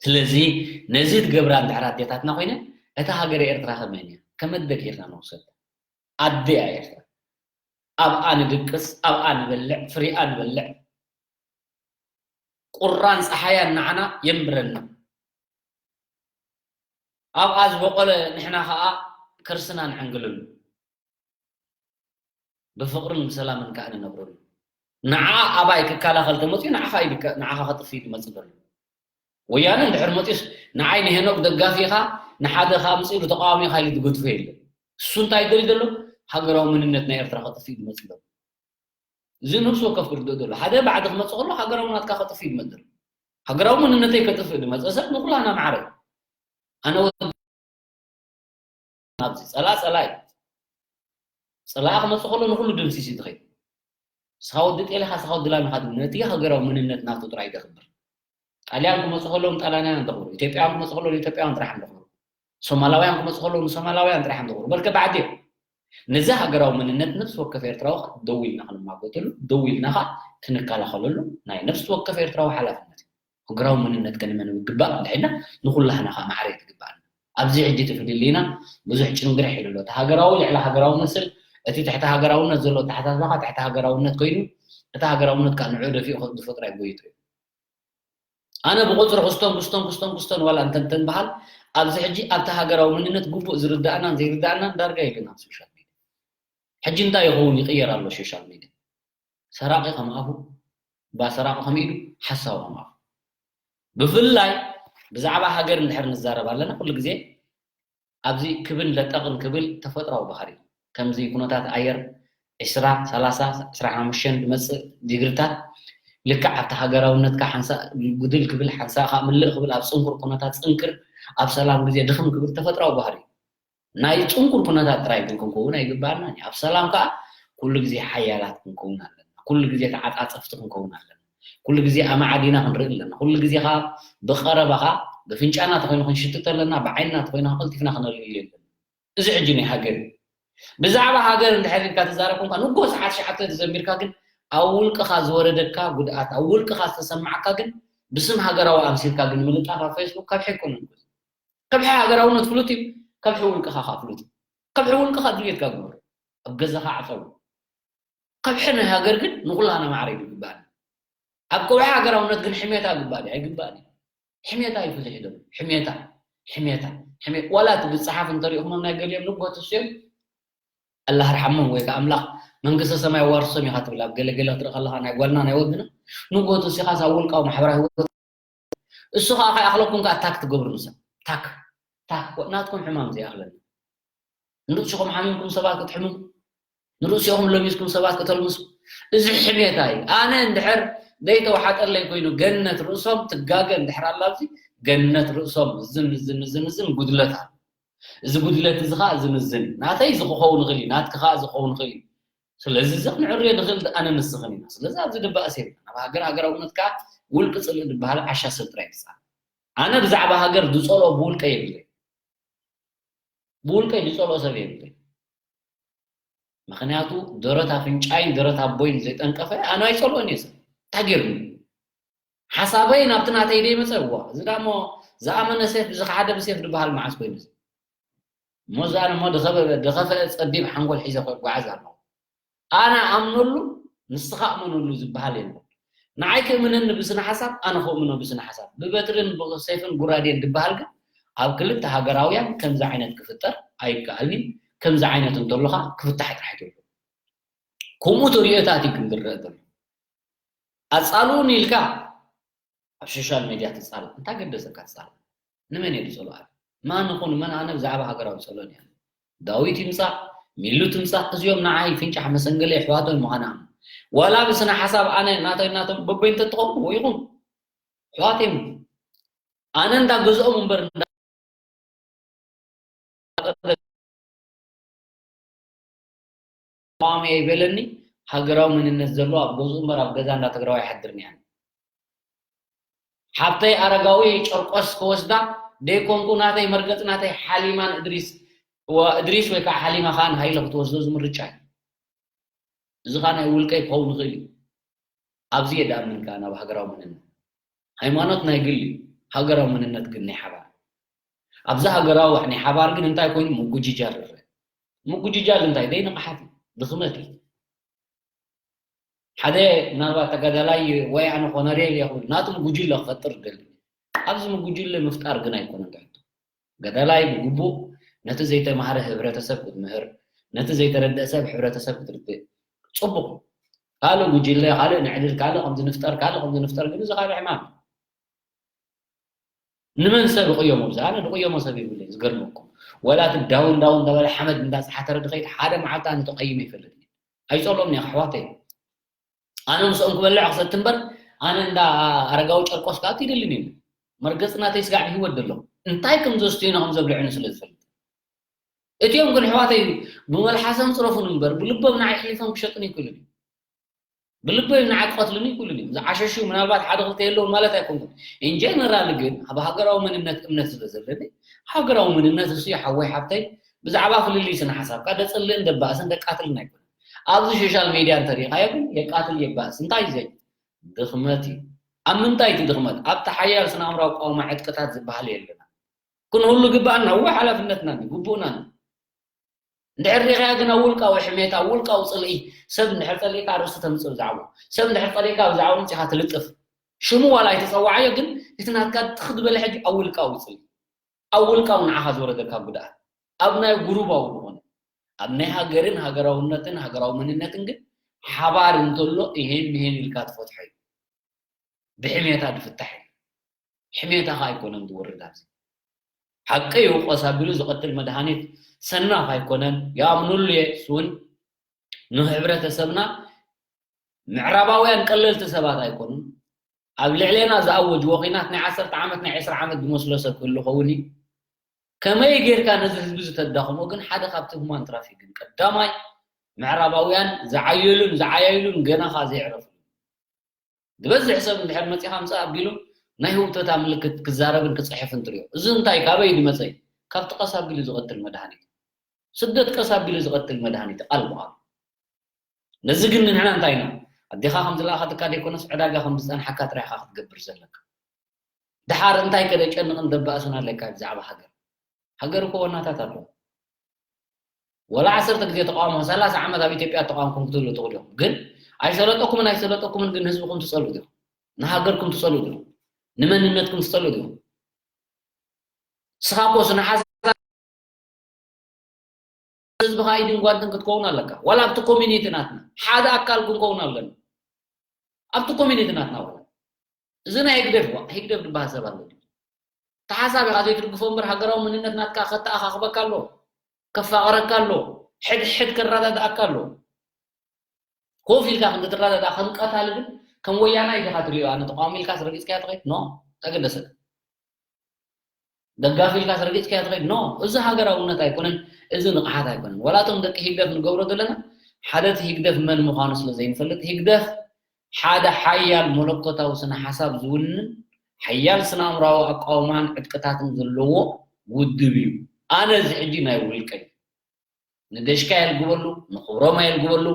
ስለዚ ነዚ ትገብራ እንድሕር ኣዴታትና ኮይነን እታ ሃገረ ኤርትራ ከመን እያ? ከመደብ ጌርና ንውሰድ። ኣደ እያ ኤርትራ። ኣብኣ ንድቅስ፣ ኣብኣ ንበልዕ፣ ፍሪኣ ንበልዕ። ቁራን ጸሓያን ንዓና የንብረና። ኣብኣ ዝበቆለ ንሕና ከኣ ከርስና ንዕንግለሉ። ብፍቕርን ብሰላምን ከኣ ንነብረሉ። ንዓ ኣባይ ክከላኸል ተመጽዩ ንዓኻ እዩ ድከ-፣ ንዓኻ ከጥፍእ እዩ ዝመጽእ ዘሎ። ወያነ እንድሕር መጺኡስ ንዓይ ንሄኖክ ደጋፊ ኢኻ፣ ንሓደ ከኣ ኣምጺኡ ተቃዋሚ ኢኻ ኢሉ ዝገድፎ የለን። እሱ እንታይ ይደሊ ዘሎ? ሃገራዊ መንነት ናይ ኤርትራ ከጥፍእ እዩ ዝመጽእ ዘሎ። እዚ ነብሲ ወከፍ ክርድኦ ዘሎ። ሓደ ባዕዲ ክመጽእ ከሎ ሃገራዊ ናትካ ከጥፍእ እዩ ዝመጽእ ዘሎ። ሃገራዊ መንነተይ ከጥፍእ ዝመጽእ ሰብ ንኩላና ማዕረ እዩ። ኣነ ወዲ ኣብዚ ጸላእ ጸላእ እዩ። ጸላእ ክመጽእ ከሎ ንኩሉ ድምሲስ እዩ ዝኸይድ። ንስኻ ወዲ ጤለ ኢኻ፣ ንስኻ ወዲ ላም ኢኻ፣ ነቲ ሃገራዊ መንነት ናቱ ጥራይ ዘኽብር። ጣልያን ክመጽእ ከሎ ንጣልያናውያን ዘኽብሩ፣ ኢትዮጵያውያን ክመጽእ ከሎ ንኢትዮጵያውያን ጥራሕ እዮም ዘኽብሩ። ሶማላውያን ክመጽእ ከሎ ንሶማላውያን ጥራሕ እዮም ዘኽብሩ። በልከ ብዓዲ እዮም። ነዚ ሃገራዊ መንነት ነፍሲ ወከፍ ኤርትራዊ ደው ኢልና ክንማጎተሉ፣ ደው ኢልና ኸኣ ክንከላኸለሉ ናይ ነፍሲ ወከፍ ኤርትራዊ ሓላፍነት እዩ። ሃገራዊ መንነት ከ ንመን ይግባእ እንድሕና ንኹላህና ኸኣ ማዕረ እዩ ዝግባኣና። ኣብዚ ሕጂ እቲ ፍልልይና ብዙሕ ጭንግርሕ ኢሉ ኣሎ። እቲ ሃገራዊ ልዕሊ ሃገራዊ መስል፣ እቲ ትሕቲ ሃገራውነት ዘሎ ኣተሓሳስባ ኸኣ ትሕቲ ሃገራውነት ኮይኑ፣ እቲ ሃገራውነት ከኣ ንዕኡ ደፊኡ ዝፈጥሮ ኣይጎይቶ እዩ። ኣነ ብቁጽሪ ክስቶን ክስቶን ክስቶን ክስቶን ዋላ እንተ-፣ እንተንበሃል፣ ኣብዚ ሕጂ ኣብቲ ሃገራዊ መንነት ግቡእ ዝርዳእናን ዘይርዳእናን ዳርጋ የለን ኣብ ሶሻል ሚድያ። ሕጂ እንታይ ይኸውን ይቕየር ኣሎ ሶሻል ሚድያ። ሰራቒ ከም ኣፉ፣ እባ ሰራቒ ከም ኢዱ፣ ሓሳዊ ከም ኣፉ። ብፍላይ ብዛዕባ ሃገር እንድሕር ንዛረብ ኣለና፣ ኩሉ ግዜ ኣብዚ ክብን ለጠቕን ክብል ተፈጥራዊ ባህሪ እዩ። ከምዚ ኩነታት ኣየር ዕስራ፣ ሰላሳ፣ ዕስራን ሓሙሽተን ዝመጽእ ዲግሪታት ልክዕ ኣብቲ ሃገራውነትካ ሓንሳእ ጉድል ክብል፣ ሓንሳእ ከኣ ምልእ ክብል፣ ኣብ ጽንኩር ኩነታት ጽንክር፣ ኣብ ሰላም ግዜ ድኽም ክብል ተፈጥራዊ ባህሪ እዩ። ናይ ጽንኩር ኩነታት ጥራይ ግን ክንከውን ኣይግባኣናን እዩ። ኣብ ሰላም ከኣ ኩሉ ግዜ ሓያላት ክንከውን ኣለና። ኩሉ ግዜ ተዓጻጸፍቲ ክንከውን ኣለና። ኩሉ ግዜ ኣማዕዲና ክንርኢ ኣለና። ኩሉ ግዜ ከኣ ብቐረባ ከኣ ብፍንጫና ተኾይኑ ክንሽትት ኣለና፣ ብዓይንና ተኾይኑ ከኣ ቀልጢፍና ክነልዕል ኣለና። እዚ ሕጂ ናይ ሃገር እዩ። ብዛዕባ ሃገር እንድሕር ኢልካ ትዛረብ ኮንካ፣ ንጎ ሰዓት ትሽዓተ ተዘሚርካ ግን ኣብ ውልቅኻ ዝወረደካ ጉድኣት፣ ኣብ ውልቅኻ ዝተሰማዓካ ግን ብስም ሃገራዊ ኣምሲልካ ግን ምልጣፍ ኣብ ፌስቡክ ከብሒ ኣይኮነን። ከብሒ ሃገራውነት ፍሉጥ እዩ፣ ከብሒ ውልቅኻ ከኣ ፍሉጥ እዩ። ከብሒ ውልቅኻ ድልየትካ ግበር፣ ኣብ ገዛኻ ዕጸው። ከብሒ ናይ ሃገር ግን ንኹላና ማዕረ እዩ ዝግባኣና። ኣብ ከውሒ ሃገራውነት ግን ሕሜታ ግባእ ድዩ? ኣይግባእን እዩ። ሕሜታ እዩ ፍትሒ ደሎ። ሕሜታ፣ ሕሜታ፣ ሕሜ-፣ ዋላ እቲ ብጽሓፍ እንተሪእኹሞም ናይ ገሊኦም ንጎ ትስዮም ኣላህ ርሓሞም ወይ ከኣ ኣምላኽ መንግስተ ሰማይ ዋርሶም ኢኻ ትብል። ኣብ ገለ ገለ ክትርኢ ከለኻ ናይ ጓልና ናይ ወድና ንጎ ትሲኻስ ኣብ ውልቃዊ ማሕበራዊ ህይወት እሱ ከኣ ከይኣኽለኩም ከኣ ታክ ትገብሩ ንሰብ። ታክ፣ ታክ፣ ናትኩም ሕማም ዘይኣኽለና። ንርእስኹም ሓሚምኩም ሰባት ክትሕምሙ፣ ንርእስኹም ለሚስኩም ሰባት ከተልምሱ፣ እዚ ሕሜታ እዩ። ኣነ እንድሕር ዘይተዋሓጠለይ ኮይኑ ገነት ርእሶም ትጋገ እንድሕር ኣላ ኣብዚ፣ ገነት ርእሶም ዝን፣ ዝን፣ ዝን፣ ዝን ጉድለት ኣሎ። እዚ ጉድለት እዚ ኸኣ ዝምዝን እዩ። ናተይ እዚ ክኸውን ይኽእል እዩ፣ ናትኪ ኸኣ እዚ ክኸውን ይኽእል እዩ። ስለዚ እዚ ክንዕርዮ ንኽእል ኣነ ንስኽን ኢና። ስለዚ ኣብዚ ድባእስ የብልናን። ኣብ ሃገር ሃገራውነት ከኣ ውልቂ ጽልኢ ዝበሃል ዓሻ ሰብ ጥራይ ይብጻሕ። ኣነ ብዛዕባ ሃገር ዝጸልኦ ብውልቀ የብለይ። ብውልቀይ ዝጸልኦ ሰብ የብለይ። ምኽንያቱ ደረት ኣፍንጫይን ደረት ኣቦይን ዘይጠንቀፈ ኣነ ኣይጸልኦን እየ ሰብ። እንታይ ገይሩኒ? ሓሳበይ ናብቲ ናተይ ደይመጸ እዋ። እዚ ዳሞ ዝኣመነ ሴፍ፣ ዝኸሓደ ብሴፍ ዝበሃል መዓስ ኮይኑ እዚ? እሞ እዛ እሞ ድኸበ-፣ ድኸፈአ ጸቢብ ሓንጎል ሒዘ ክጓዓዝ ኣለኹ። ኣነ ኣምነሉ፣ ንስኻ እመነሉ ዝበሃል የለን። ንዓይ ክእምነኒ ብስነ ሓሳብ፣ ኣነ ክእምኖ ብስነ ሓሳብ። ብበትርን ብሰይፍን ጉራዴን ዝበሃል ግን ኣብ ክልተ ሃገራውያን ከምዚ ዓይነት ክፍጠር ኣይከኣልን። ከምዚ ዓይነት እንተሎ ኸኣ ክፍታሕ ጥራሕ እዩ ዘሎ። ከምኡ ተርእዮታት እዩ ክንድረእ ዘሎ። ኣጻልኡኒ ኢልካ ኣብ ሶሻል ሜድያ ትጻረፍ። እንታይ ገደሰካ ትጻረፍ? ንመን እየ ዝጸልኦ ኣነ? ማን ይኹን መን ኣነ ብዛዕባ ሃገራዊ ጸልኦ እየ። ዳዊት ይምጻእ፣ ሚሉ ትምጻእ፣ እዚኦም ንዓይ ፍንጫሕ መሰንገለ ኣሕዋቶይ ምዃና። ዋላ ብስነ ሓሳብ ኣነ ናተይ ናቶም በበይኑ ተትኾኑ ይኹን። ኣሕዋት እዮም። ኣነ እንዳ ገዝኦም እምበር እንዳ ተቃዋሚ ኣይበለኒ፣ ሃገራዊ መንነት ዘለዎ ኣብ ገዝኡ እምበር ኣብ ገዛ እንዳ ትግራዊ ኣይሓድርን እየ። ሓብተይ ኣረጋዊ ጨርቆስ ክወስዳ ደይኮንኩ ናተይ መርገጽ ናተይ ሓሊማን እድሪስ ወ-፣ እድሪስ ወይ ከዓ ሓሊማ ከኣ ንሃይለ ክትወስዶ ዝምርጫ እዩ። እዚ ከኣ ናይ ውልቀይ ክኸውን ይኽእል እዩ። ኣብዚ እየ ድኣምን ከኣ ናብ ሃገራዊ መንነት። ሃይማኖት ናይ ግሊ እዩ፣ ሃገራዊ መንነት ግን ናይ ሓባር። ኣብዚ ሃገራዊ ናይ ሓባር ግን እንታይ ኮይኑ ምጉጅጃል ይረአ። ምጉጅጃል እንታይ? ደይ ንቕሓት እዩ፣ ድኽመት እዩ። ሓደ ምናልባት ተጋዳላይ ወይ ኣነ ኮነሬል እየ ክብል ናቱ ምጉጅለ ክፈጥር ይደሊ። ኣብዚ ምጉጅለ ምፍጣር ግን ኣይኮነን ትሕቶ። ገዳላይ ብግቡእ ነቲ ዘይተማህረ ህብረተሰብ ክትምህር፣ ነቲ ዘይተረድአ ሰብ ሕብረተሰብ ክትርድእ ጽቡቕ። ካልእ ጉጅለ፣ ካልእ ንዕድል፣ ካልእ ከምዚ ንፍጠር፣ ካልእ ከምዚ ንፍጠር ግን እዚ ካልእ ሕማም። ንመን ሰብ ይቕየሞ? እዚ ኣነ ዝቕየሞ ሰብ የብለይ። ዝገርመኩም ወላ እቲ ዳውን ዳውን እንዳበለ ሓመድ እንዳጸሓተረ ድኸይድ ሓደ መዓልቲ ኣነ ተቐይመ ይፈልጥ ኣይጸልኦም እየ ኣሕዋተይ። ኣነ ምስኦም ክበልዕ ክሰቲ እምበር ኣነ እንዳ ኣረጋዊ ጨርቆስ ከኣ ትይደልን የለ። መርገጽ ናተይ ስጋዕ ብህይወት ዘሎ እንታይ ከም ዘስትዩና ከም ዘብልዑኒ ስለ ዝፈልጥ እቲኦም ግን ኣሕዋተይ ብመልሓሶም ጽረፉን እምበር ብልቦም ንዓይ ኣሕሊፎም ክሸጡኒ ኣይክእሉን እዮም። ብልቦም ንዓይ ክቐትሉኒ ኣይክእሉን እዮም። ዝዓሸሹ ምናልባት ሓደ ክልተ የለውን ማለት ኣይኮንኩን። ኢንጀነራል ግን ኣብ ሃገራዊ መንነት እምነት ስለ ዘለኒ ሃገራዊ መንነት እሱ ሓወይ ሓብተይ ብዛዕባ ፍልልይ ስነ ሓሳብካ ደጽልእን ደባእስን ደቃትልን ኣይኮነን። ኣብዚ ሶሻል ሜድያ እንተሪኢኻዮ ግን የቃትል የባእስ እንታይ እዩ ዘይ ድኽመት እዩ። ኣብ ምንታይ እቲ ድኽመት ኣብቲ ሓያል ስነ ኣእምራዊ ቃውማ ዕጥቅታት ዝበሃል የለና። ክንህሉ ግባኣና እወ ሓላፍነትና እዩ ግቡእና እዩ። እንድሕር ሪኢኻዮ ግን ኣብ ውልቃዊ ሕሜታ ኣብ ውልቃዊ ፅልኢ ሰብ እንድሕር ፀሊእካ ኣርእስቲ ተምፅእ ብዛዕባኡ ሰብ እንድሕር ፀሊእካ ብዛዕባኡ ምፂኻ ትልጥፍ ሽሙ ዋላ ኣይተፀዋዓዮ ግን እቲ ናትካ ትኽ ዝበለ ሕጂ ኣብ ውልቃዊ ፅልኢ ኣብ ውልቃዊ ንዓኻ ዝወረደካ ጉድኣት ኣብ ናይ ጉሩባዊ ዝኾነ ኣብ ናይ ሃገርን ሃገራውነትን ሃገራዊ መንነትን ግን ሓባር እንተሎ ይሄን ምሄን ኢልካ ትፈትሖ እዩ። ብሕሜታ ዝፍታሕ እዩ። ሕሜታ ኸዓ ኣይኮነን ዝወርድ ኣብዚ ሓቂ እዩ። ቆስ ኣቢሉ ዝቐትል መድሃኒት ሰናፍ ኣይኮነን። ይኣምኑሉ እየ እሱ እውን ንህብረተሰብና ምዕራባውያን ቀለልቲ ሰባት ኣይኮኑን። ኣብ ልዕሌና ዝኣወጅዎ ኺናት ናይ ዓሰርተ ዓመት ናይ ዕስራ ዓመት ዝመስሎ ሰብ ክህሉ ኸውን እዩ። ከመይ ጌርካ ነዚ ህዝቢ ዝተዳኽሞ ግን ሓደ ካብቲ ሁማን ትራፊክ ግን ቀዳማይ ምዕራባውያን ዝዓየሉን ዝዓያይሉን ገና ኻ ዘይዕረፉ ዝበዝሕ ሰብ እንድሕር መፂኻ ምፃእ ኣቢሉ ናይ ህውተታ ምልክት ክዛረብን ክፅሕፍን ትሪኦ። እዚ እንታይ ካበይ ዝመፀ እዩ? ካብቲ ቀስ ኣቢሉ ዝቐትል መድሃኒት። ስደት ቀስ ኣቢሉ ዝቐትል መድሃኒት ቃል ብቓል። ነዚ ግን ንሕና እንታይ ኢና ኣዴኻ ከም ዝለኣኸትካ ዘይኮነስ ዕዳጋ ከም ዝፀንሓካ ጥራይ ኢኻ ክትገብር ዘለካ። ደሓር እንታይ ከደጨንቕን ደባእስን ኣለካ ብዛዕባ ሃገር? ሃገር እኮ ወናታት ኣለዎ። ወላ ዓሰርተ ግዜ ተቃውሞ ሰላሳ ዓመት ኣብ ኢትዮጵያ ተቃውምኩም ክትብሉ ትኽእሉ ኢኹም። ግን ኣይሰለጠኩምን ኣይሰለጠኩምን ግን ህዝብኩም ትጸልኡ ዲኹም? ንሃገርኩም ትጸልኡ ዲኹም? ንመንነትኩም ትጸልኡ ዲኹም? ንስኻ እኮ ስነ ሓሳብ ህዝብኻ ኢድን ጓንትን ክትከውን ኣለካ። ዋላ ኣብቲ ኮሚኒቲ ናትና ሓደ ኣካል ክንከውን ኣለና። ኣብቲ ኮሚኒቲ ናትና ዋላ እዚ ናይ ህግደፍ ዋ ህግደፍ ዝበሃል ሰብ ኣሎ ድዩ? ተሓሳቢኻ ዘይትድግፎ እምበር ሃገራዊ መንነት ናትካ ከተኣኻኽበካ ኣሎ፣ ከፋቕረካ ኣሎ፣ ሕድሕድ ከረዳድኣካ ኣሎ። ኮፍ ኢልካ ክንዲ ትረዳዳእ ከም ቀታሊ ግን ከም ወያናይ ዲኻ ትሪኦ? ኣነ ተቃዋሚ ኢልካስ ረጊጽካዮ ትኸይድ ኖ ተገደሰካ። ደጋፊ ኢልካስ ረጊጽካዮ ትኸይድ ኖ። እዚ ሃገራውነት ኣይኮነን፣ እዚ ንቕሓት ኣይኮነን። ዋላ እቶም ደቂ ህግደፍ ንገብሮ ዘለና ሓደ እቲ ህግደፍ መን ምዃኑ ስለ ዘይንፈልጥ ህግደፍ ሓደ ሓያል መለኮታዊ ስነ ሓሳብ ዝውንን ሓያል ስነ ኣእምራዊ ኣቃውማን ዕጥቅታትን ዘለዎ ውድብ እዩ። ኣነ እዚ ሕጂ ናይ ውልቀይ ንደሽካ የልግበሉ፣ ንኽብሮም ኣየልግበሉ፣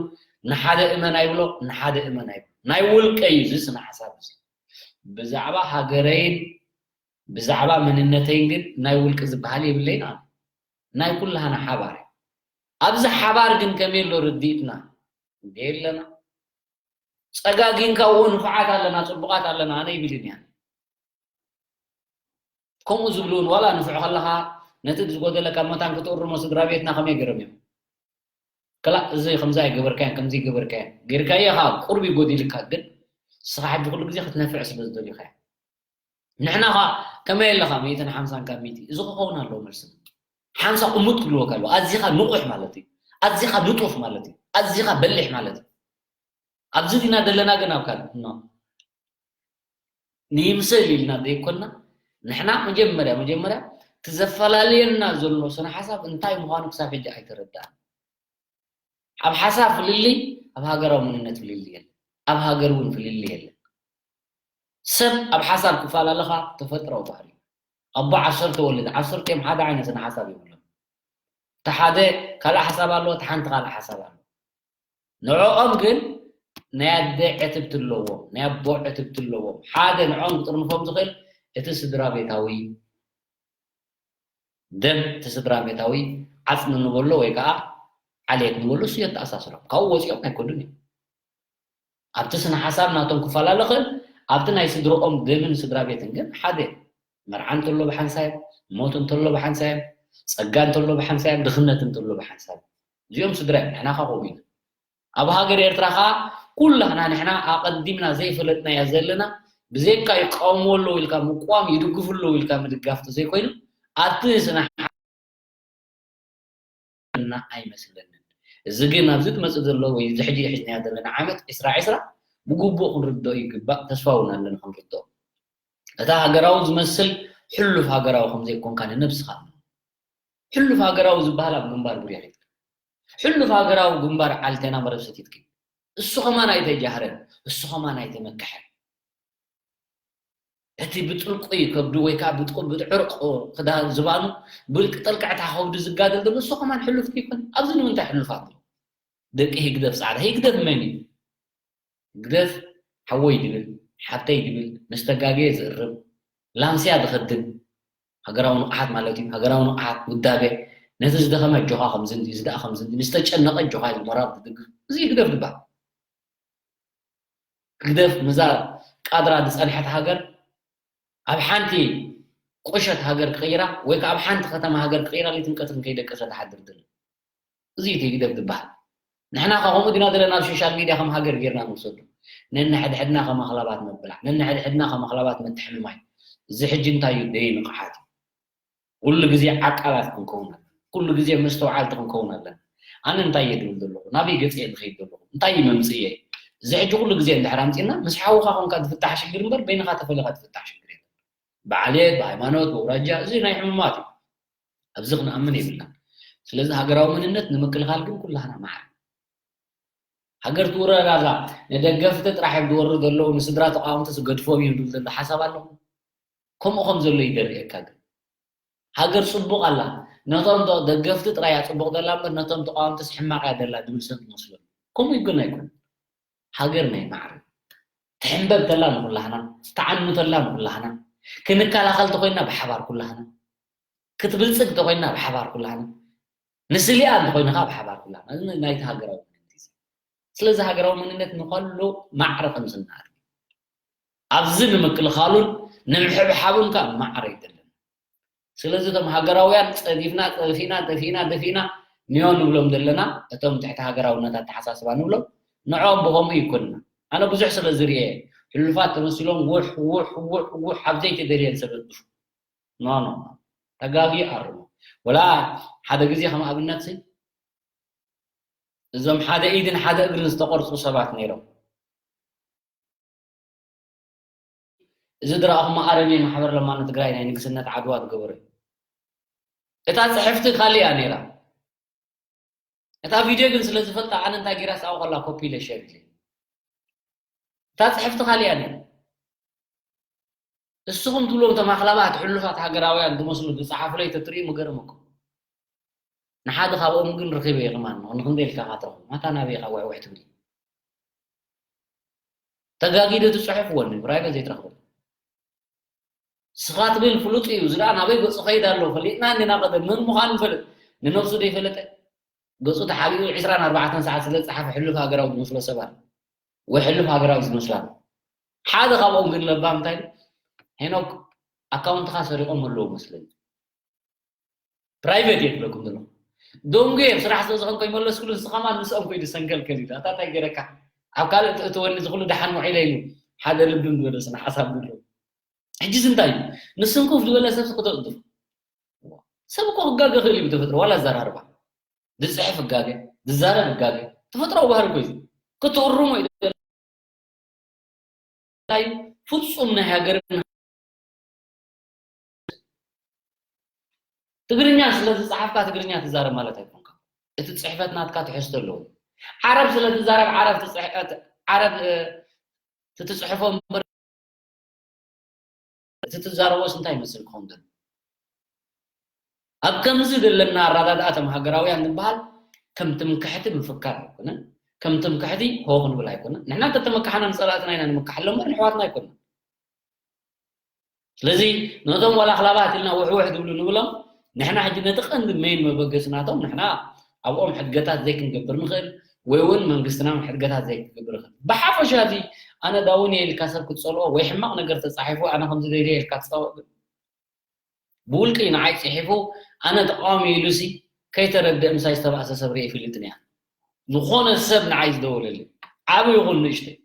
ንሓደ እመን ኣይብሎ፣ ንሓደ እመን ኣይብሎ። ናይ ውልቀይ እዩ እዚ ስነ ሓሳብ እዚ። ብዛዕባ ሃገረይን ብዛዕባ መንነተይን ግን ናይ ውልቂ ዝበሃል የብለይን ኣነ። ናይ ኩላህና ሓባር እዩ። ኣብዚ ሓባር ግን ከመይ ኣሎ ርድኢትና? እንደ የለና። ጸጋጊንካ እዎ ንፉዓት ኣለና፣ ጽቡቓት ኣለና፣ ኣነ ይብልን እያ። ከምኡ ዝብሉ እውን ዋላ ንፉዕ ከለኻ ነቲ ዝጎደለካ መታን ክትእርሞ ስድራ ቤትና ከመይ ገይሮም እዮም? ክላእ እዚ ከምዚ ኣይገበርካዮን፣ ከምዚ ይገበርካዮን። ጌርካዮ ኸዓ ቁሩብ ይጎዲልካ፣ ግን ንስኻ ሕጂ ኩሉ ግዜ ክትነፍዕ ስለ ዝደሊኻ እያ። ንሕና ኸዓ ከመይ ኣለኻ? ሚእትን ሓምሳን ካብ ሚእቲ። እዚ ክኸውን ኣለዎ መልስና። ሓምሳ ቁሙጥ ክብልወካ ኣለዎ። ኣዚኻ ንቑሕ ማለት እዩ። ኣዚኻ ንጡፍ ማለት እዩ። ኣዚኻ በሊሕ ማለት እዩ። ኣብዚ ዲና ዘለና ግን ኣብ ካልእ፣ ኖ። ንይምሰል ኢልና ዘይኮንና፣ ንሕና መጀመርያ፣ መጀመርያ እቲ ዘፈላልየና ዘሎ ስነ ሓሳብ እንታይ ምዃኑ ክሳብ ሕጂ ኣይተረዳእና። ኣብ ሓሳብ ፍልልይ፣ ኣብ ሃገራዊ መንነት ፍልልይ የለን። ኣብ ሃገር እውን ፍልልይ የለን። ሰብ ኣብ ሓሳብ ክፈላለኻ ተፈጥራዊ ባህሪ እዩ። ኣቦ ዓሰርተ ወለድ፣ ዓሰርተ እዮም፣ ሓደ ዓይነት ስነ ሓሳብ የብሎም። እቲ ሓደ ካልእ ሓሳብ ኣለዎ፣ እቲ ሓንቲ ካልእ ሓሳብ ኣለዎ። ንዕኦም ግን ናይ ኣደ ዕትብቲ ኣለዎም፣ ናይ ኣቦ ዕትብቲ ኣለዎም። ሓደ ንዕኦም ክጥርንፎም ዝኽእል እቲ ስድራ ቤታዊ ደም፣ እቲ ስድራ ቤታዊ ዓጽሚ ንበሎ ወይ ከዓ ዓሌት ንበሎ እሱ የተኣሳስሮም። ካብኡ ወፂኦም ኣይከዱን እዮም። ኣብቲ ስነ ሓሳብ ናቶም ክፈላለ ኽእል፣ ኣብቲ ናይ ስድርኦም ደምን ስድራ ቤትን ግን ሓደ። መርዓ እንተሎ ብሓንሳብ እዮም፣ ሞት እንተሎ ብሓንሳብ እዮም፣ ጸጋ እንተሎ ብሓንሳብ እዮም፣ ድኽነት እንተሎ ብሓንሳብ እዮም። እዚኦም ስድራ እዮም፣ ንሕና ኸዓ ከምኡ ኢና። ኣብ ሃገር ኤርትራ ኸዓ ኩላህና ንሕና ኣቐዲምና ዘይፈለጥናያ ዘለና፣ ብዘይካ ይቃወምዎ ኣለዉ ኢልካ ምቅዋም፣ ይድግፉ ኣለዉ ኢልካ ምድጋፍ ተዘይኮይኑ፣ ኣብቲ ስነ እና ኣይመስለንን። እዚ ግን ኣብዚ ዝመጽእ ዘሎ ወይ እዚ ሕጂ ሒዝናዮ ዘለና ዓመት ዕስራ ዕስራ ብግቡእ ክንርድኦ ይግባእ፣ ተስፋ እውን ኣለኒ ክንርድኦ። እቲ ሃገራዊ ዝመስል ሕሉፍ ሃገራዊ ከም ዘይኮንካ ንነብስኻ እመን። ሕሉፍ ሃገራዊ ዝበሃል ኣብ ግንባር ብሬን ይትከል። ሕሉፍ ሃገራዊ ግንባር ዓልቴና መረብ ሰቲትኪ። እሱ ከማን ኣይተጃህረን፣ እሱ ከማን ኣይተመከሐን። እቲ ብጥልቁይ ከብዱ ወይ ከዓ ብጥቁ-፣ ብጥዕርቁ ክዳን ዝባኑ ብልቂ ጠልቅዕታ ከብዱ ዝጋደል ዘሎ እሱ ከማን ሕሉፍ ከይኮነ፣ ኣብዚ ንምንታይ ሕሉፋት? ደቂ ህግደፍ ጻዕዳ፣ ህግደፍ መን እዩ? ህግደፍ ሓወይ ድብል፣ ሓብተይ ድብል፣ ምስ ተጋግየ ዝእርም፣ ላምስያ ዝኸድን፣ ሃገራዊ ንቕሓት ማለት እዩ። ሃገራዊ ንቕሓት፣ ውዳበ፣ ነቲ ዝደኸመ ኣጆኻ ከምዚ እንዲ፣ እዚ ደኣ ከምዚ እንዲ፣ ንዝተጨነቐ ኣጆኻ ኢሉ ሞራል ዝድግፍ፣ እዚ ህግደፍ ዝበሃል። ህግደፍ ምስዛ ቃድራ ዝጸንሐት ሃገር፣ ኣብ ሓንቲ ቁሸት ሃገር ክቕይራ ወይ ከኣ ኣብ ሓንቲ ከተማ ሃገር ክቕይራ ለይትን ቀትርን ከይደቀሰ ዝሓድር ዘሎ። እዚ እዩ ህግደፍ ዝበሃል። ንሕና ከ ከምኡ ዲና ዘለና ኣብ ሶሻል ሚድያ ከም ሃገር ጌርና ንውሰዶ? ነንሕድሕድና ከም ኣኽላባት ምብላዕ፣ ነንሕድሕድና ከም ኣኽላባት ምትሕምማይ። እዚ ሕጂ እንታይ እዩ? ደይ ንቕሓት እዩ። ኩሉ ግዜ ዓቃላት ክንከውን ኣለና። ኩሉ ግዜ መስተውዓልቲ ክንከውን ኣለና። ኣነ እንታይ እየ ድብል ዘለኹ? ናበይ ገጽ እየ ዝኸይድ ዘለኹ? እንታይ እዩ መምጽእየይ? እዚ ሕጂ ኩሉ ግዜ እንድሕር ኣምጺእና፣ ምስ ሓውኻ ኮንካ ዝፍታሕ ሽግር እምበር፣ በይንኻ ተፈሊኻ ዝፍታሕ ሽግር የለን። ብዓሌት፣ ብሃይማኖት፣ ብኣውራጃ፣ እዚ ናይ ሕሙማት እዩ። ኣብዚ ክንኣምን የብልናን። ስለዚ ሃገራዊ መንነት ንምክልኻል ግን ኩላህና ማዕረ። ሃገር ትውረር ኣላ፣ ንደገፍቲ ጥራሕ እዮም ዝወርዱ ዘለዉ፣ ንስድራ ተቃወምቲ ዝገድፎም እዮም ዝብል ዘሎ ሓሳብ ኣለኹም። ከምኡ ከም ዘሎ ይደርየካ ግን። ሃገር ጽቡቕ ኣላ። ነቶም ደ-፣ ደገፍቲ ጥራይ እያ ጽቡቕ ዘላ እምበር ነቶም ተቃወምትስ ሕማቕ እያ ዘላ ዝብል ሰብ ይመስሎ። ከምኡ ግን ኣይኮነን። ሃገር ናይ ማዕረ። ትሕንበብ ተላ ንኹላህና፣ ትዓኑ ተላ ንኹላህና፣ ክንከላኸል ተኾይንና ብሓባር ኩላህና፣ ክትብልጽግ ተኾይንና ብሓባር ኩላህና፣ ንስሊኣ እንተኾይንኻ ብሓባር ኩላህና። እዚ ናይቲ ሃገራዊ መንነት እዩ። ስለዚ ሃገራዊ መንነት ንኸሉ ማዕረ ከም ዝናኣድ። ኣብዚ ንምክልኻሉን ንምሕብሓቡን ከኣ ማዕረ ይደለን። ስለዚ እቶም ሃገራውያን ጸዲፍና፣ ጠፊና፣ ጠፊና፣ ደፊና፣ ንዮ ንብሎም ዘለና፣ እቶም ትሕቲ ሃገራውነት ኣተሓሳስባ ንብሎም፣ ንዕኦም ብኸምኡ ይኮንና። ኣነ ብዙሕ ስለ ዝርእየ፣ ሕሉፋት ተመሲሎም ውሕ፣ ውሕ፣ ውሕ፣ ውሕ፣ ኣብ ዘይተደልየን ሰብ ዝጥፉ። ኖ፣ ኖ፣ ኖ። ተጋግዩ ኣርሙ። ወላ ሓደ ግዜ ከም ኣብነት ሲ፣ እዞም ሓደ ኢድን ሓደ እግርን ዝተቆርጹ ሰባት ነይሮም። እዚ ዝረኣኹሞ ኣረሜን ማሕበር ለማኒ ትግራይ ናይ ንግስነት ዓድዋ ዝገበረ እዩ። እታ ጽሕፍቲ ካልእ እያ ነይራ። እታ ቪድዮ ግን ስለ ዝፈልጣ ኣነ እንታይ ገይራ ኣብኡ ከላ ኮፒ ኢለ ሸር ኢለ። እታ ጽሕፍቲ ካልእ እያ ነይራ። እስኹም ትብሎም እቶም ኣኽላባት ሕሉፋት ሃገራውያን ዝመስሉ ዝጸሓፉለይ ተትርእዩ ምገረመኩም። ንሓደ ካብኦም ግን ረኺበዮ ከማን፣ ንኽንደይ ኢልካ ኢኻ ትረኽቦ? ማታ ናበይ ኢኻ ውሕውሕ ትብል? ተጋጊደ እቲ ጽሑፍ ወኒ፣ ብራይበ ዘይትረኽቦ። ስኻ ትብል ፍሉጥ እዩ፣ እዚ ደኣ ናበይ ገጹ ኸይድ ኣሎ፣ ፈሊጥና እንዲና ቀደም መን ምዃኑ ንፈልጥ። ንነብሱ ዘይፈለጠ፣ ገጹ ተሓቢኡ ዕስራን ኣርባዕተን ሰዓት ስለ ዝጸሓፈ ሕሉፍ ሃገራዊ ዝመስሎ ሰብ ኣሎ። ወይ ሕሉፍ ሃገራዊ ዝመስላ ኣሎ። ሓደ ካብኦም ግን ለባም እንታይ ኢሉ? "ሄኖክ፣ ኣካውንትኻ ሰሪቖም ኣለዉ መስለኒ። ፕራይቬት እየ ዝብለኩም ዘለኹ። ደንጉየ፣ ስራሕ ስለ ዝኾንኩ ኣይመለስኩሉን፣ ንስኻ ከማን ምስኦም ከይዱ ሰንከልከል ኢሉ። ኣታ እንታይ ገይረካ? ኣብ ካልእ ትእትወኒ፣ እዚ ኩሉ ደሓን ውዒለ" ኢሉ ሓደ ልብም ዝበለ ስነ ሓሳብ ዘለዎ። ሕጂስ እንታይ እዩ? ንስንኩፍ ዝበለ ሰብስ ክተቕድፍ። ሰብ እኮ ክጋገ ይኽእል እዩ ብተፈጥሮ፣ ዋላ ኣዘራርባ። ዝጽሕፍ ይጋገ፣ ዝዛረብ ይጋገ። ተፈጥሮኣዊ ባህሪ እኮ እዩ። ክትእርሞ እዩ። ፍጹም ናይ ሃገርን ትግርኛ ስለ ዝጸሓፍካ ትግርኛ ትዛረብ ማለት ኣይኮንካ። እቲ ጽሕፈት ናትካ ትሕዝቶ ኣለዎ። ዓረብ ስለ ትዛረብ ዓረብ ትጽሕ-፣ ዓረብ፣ እ፣ ትትጽሕፎ እምበር እቲ ትዛረቦስ እንታይ ይመስል ክኸውን ዘሎ? ኣብ ከምዚ ዘለና ኣረዳድኣ እቶም ሃገራውያን ዝበሃል ከም ትምክሕቲ ምፍካር ኣይኮነን፣ ከም ትምክሕቲ ሆ ክንብል ኣይኮነን። ንሕና እንተተመካሕና ንጸላእትና ኢና ንምካሓሎም እምበር ንሕዋትና ኣይኮነን። ስለዚ ነቶም ዋላ ኣኽላባት ኢልና ውሕውሕ ዝብሉ ንብሎም፣ ንሕና ሕጂ ነቲ ቀንዲ ሜን መበገሲ ናቶም ንሕና ኣብኦም ሕድገታት ዘይክንገብር ንኽእል፣ ወይ እውን መንግስትና ሕድገታት ዘይክገብር ይኽእል። ብሓፈሻ እዚ ኣነ ዳውን እየ ኢልካ ሰብ ክትጸልኦ ወይ ሕማቕ ነገር ተጻሒፉ ኣነ ከምዚ ደልየ ኢልካ ትጻወ-፣ ብውልቂ ንዓይ ጽሒፉ ኣነ ተቃዋሚ ኢሉሲ ከይተረድአ ምሳይ ዝተባእሰ ሰብ ርእየ ይፈልጥን እያ። ዝኾነ ሰብ ንዓይ ዝደወለለይ ዓቢ ይኹን ንእሽተይ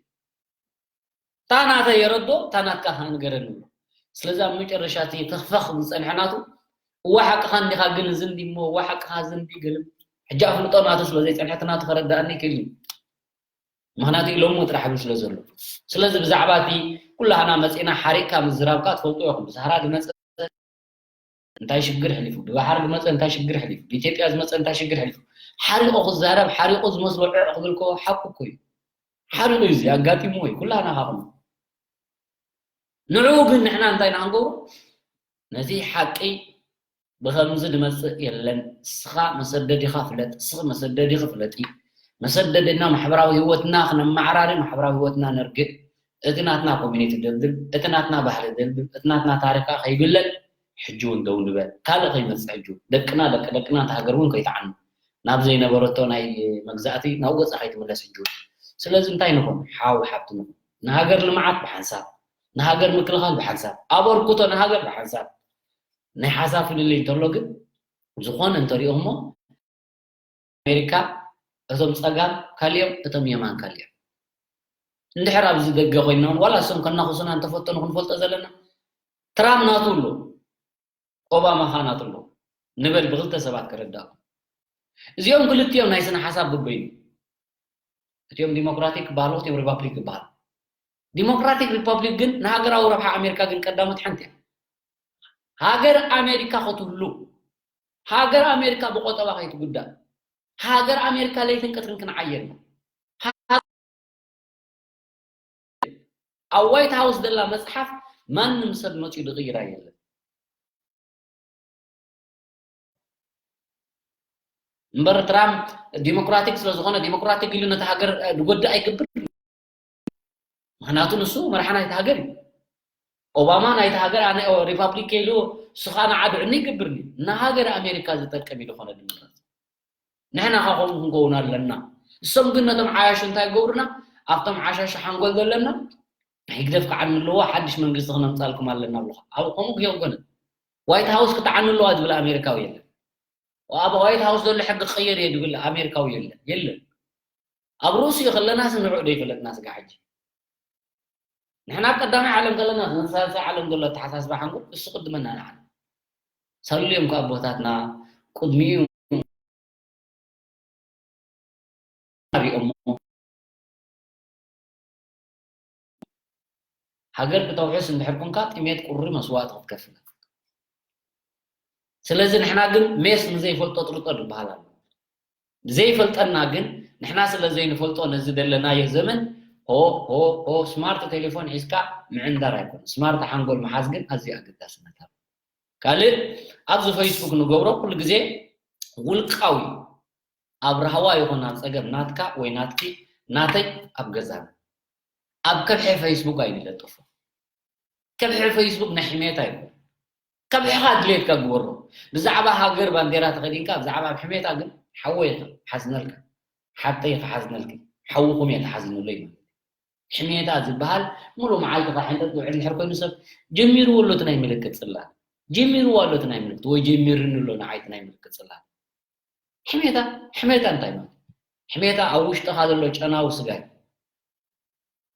እታ ናተይ የረዶ፣ እታ ናትካ ከኣ ንገረኒ ብሎ። ስለዚ ኣብ መጨረሻ እቲ ተኽፈኽ ዝጸንሐ ናቱ፣ እዋ ሓቅኻ እንዲኻ ግን እዚ እንዲ እሞ፣ እዋ ሓቅኻ እዚ እንዲ ገለ፣ ሕጂ ኣፍልጦ ናቱ ስለ ዘይጸንሐ እቲ ናቱ ከረድኣኒ ይክእል እዩ። ምኽንያቱ ኢሎሞ ጥራሕ ይብል ስለ ዘሎ። ስለዚ ብዛዕባ እቲ ኩላህና መጺእና ሓሪቕካ ምዝራብካ ትፈልጡ ኢኹም። ብሰሃራ ዝመጸ እንታይ ሽግር ሕሊፉ፣ ብባሕሪ ዝመጸ እንታይ ሽግር ሕሊፉ፣ ብኢትዮጵያ ዝመጸ እንታይ ሽግር ሕሊፉ፣ ሓሪቑ ክዛረብ፣ ሓሪቑ ዝመስሎ ዕዕ ክብል ከሎ ሓቁ እኮ እዩ። ሓሪቑ እዩ፣ እዚ ኣጋጢምዎ እዩ፣ ኩላህና ካኹም። ንዕኡ ግን ንሕና እንታይ ኢና ክንገብሮ? ነቲ ሓቂ ብኸምዚ ዝመጽእ የለን፣ እስኻ መሰደዲኻ ፍለጥ፣ እስኺ መሰደዲኺ ፍለጢ፣ መሰደድና ማሕበራዊ ህይወትና ክነመዓራሪ፣ ማሕበራዊ ህይወትና ነርግእ፣ እቲ ናትና ኮሚኒቲ ደልድል፣ እቲ ናትና ባህሊ ደልድል፣ እቲ ናትና ታሪኽካ ከይግለል፣ ሕጂ እውን ደው ንበል። ካልእ ከይመጽእ ሕጂ እውን። ደቅና፣ ደቂ ደቅና፣ እታ ሃገር እውን ከይትዓኑ። ናብ ዘይነበረቶ ናይ መግዛእቲ፣ ናብ ገጻ ከይትምለስ ሕጂ እውን። ስለዚ እንታይ ንኹን? ሓው ሓብቲ ንኹን። ንሃገር ልምዓት ብሓንሳብ፣ ንሃገር ምክልኻል ብሓንሳብ፣ ኣበርክቶ ንሃገር ብሓንሳብ። ናይ ሓሳብ ፍልልይ እንተሎ ግን፣ ዝኾነ እንተሪኦሞ፣ ኣሜሪካ እቶም ጸጋም ካልኦም፣ እቶም የማን ካልኦም። እንድሕር ኣብዚ ደገ ኮይና እውን ዋላ እሶም ከናኽሱና እንተፈተኑ ክንፈልጦ ዘለና፣ ትራምፕ ናቱ ኣሎ፣ ኦባማ ኸኣ ናቱ ኣሎ። ንበል ብኽልተ ሰባት ክርዳእኩም። እዚኦም ክልቲኦም ናይ ስነ ሓሳብ በበይኑ። እቲኦም ዲሞክራቲክ ክበሃሉ፣ እቲኦም ሪፓብሊክ ክበሃሉ። ዲሞክራቲክ ሪፓብሊክ ግን ንሃገራዊ ረብሓ ኣሜሪካ ግን ቀዳሞት ሓንቲ እያ። ሃገር ኣሜሪካ ክትህሉ፣ ሃገር ኣሜሪካ ብቆጠባ ከይትጉዳእ፣ ሃገር ኣሜሪካ ለይትን ቀትርን ክንዓየልና። ኣብ ዋይት ሃውስ ዘላ መጽሓፍ ማንም ሰብ መጺኡ ዝቕይራ የለን። እምበር ትራምፕ ዲሞክራቲክ ስለ ዝኾነ ዲሞክራቲክ ኢሉ ነቲ ሃገር፣ እ፣ ዝጎድእ ኣይገብር። ምኽንያቱ ንሱ መራሒ ናይቲ ሃገር እዩ። ኦባማ ናይቲ ሃገር ኣነ ሪፓብሊክ ኢሉ ንሱ ኸኣ ንዓድዕኒ ይገብርኒ። ንሃገር ኣሜሪካ ዝጠቅም ኢሉ ኾነ ድምረጽ። ንሕና ኸኣ ከምኡ ክንከውን ኣለና። እሶም ግን ነቶም ዓያሹ እንታይ ይገብሩና? ኣብቶም ዓሻሹ ሓንጎል ዘለና ህግደፍ ክዓኒ ኣለዎ፣ ሓድሽ መንግስቲ ክነምጻልኩም ኣለና ብሉኻ። ኣብ ከምኡ ክየጎነ ዋይት ሃውስ ክትዓኒ ኣለዋ ዝብል ኣሜሪካዊ የለን። ኣብ ዋይት ሃውስ ዘሎ ሕጊ ክቕየር እየ ዝብል ኣሜሪካዊ የለን። የለን። ኣብ ርእሲኡ ከለናስ ንዑ ዶ ይፈለጥና ስጋ ሕጂ? ንሕና ኣብ ቀዳማይ ዓለም ከለና፣ ነቲ ሳልሳይ ዓለም ዘሎ ኣተሓሳስባ ሓንጎል እሱ ቅድመና ንዓና። ሰልዮም ከኣ ኣቦታትና ቅድሚኡ ሪኦሞ። ሃገር ክተውሕስ እንድሕር ኮንካ፣ ጥሜት ቁሪ መስዋእቲ ክትከፍል። ስለዚ ንሕና ግን ሜስ ንዘይፈልጦ ጥርጠር ዝበሃል ኣሎ። ዘይፈልጠና ግን ንሕና ስለ ዘይንፈልጦ ነዚ ዘለናዮ ዘመን ሆ፣ ሆ፣ ሆ፣ ስማርት ቴሌፎን ሒዝካ ምዕንዳር ኣይኮነን። ስማርት ሓንጎል ምሓዝ ግን ኣዝዩ ኣገዳስነት ኣለዎ። ካልእ ኣብዚ ፌስቡክ ንገብሮ ኩሉ ግዜ ውልቃዊ ኣብ ራህዋ ይኹን ኣብ ጸገም ናትካ ወይ ናትኪ ናተይ ኣብ ገዛና ኣብ ከብሒ ፌስቡክ ኣይንለጥፎ። ከብሒ ፌስቡክ ናይ ሕሜታ ይኹን ከብሕኻ ድሌትካ ግበሮ። ብዛዕባ ሃገር ባንዴራ ተኸዲንካ፣ ብዛዕባ ኣብ ሕሜታ ግን ሓወይ ክሓዝነልካ፣ ሓብተይ ክሓዝነልኪ፣ ሓውኹም እየ ትሓዝኑለይ ማለት እዩ። ሕሜታ ዝበሃል ሙሉእ መዓልቲ ካብ ሕንጠጥ ዝውዕል እንድሕር ኮይኑ ሰብ ጀሚርዎ ኣሎ እቲ ናይ ምልክት ጽላት። ጀሚርዎ ኣሎ እቲ ናይ ምልክት፣ ወይ ጀሚርኒ ኣሎ ንዓይ እቲ ናይ ምልክት ጽላት። ሕሜታ፣ ሕሜታ እንታይ ማለት? ሕሜታ ኣብ ውሽጥኻ ዘሎ ጨናዊ ስጋ እዩ።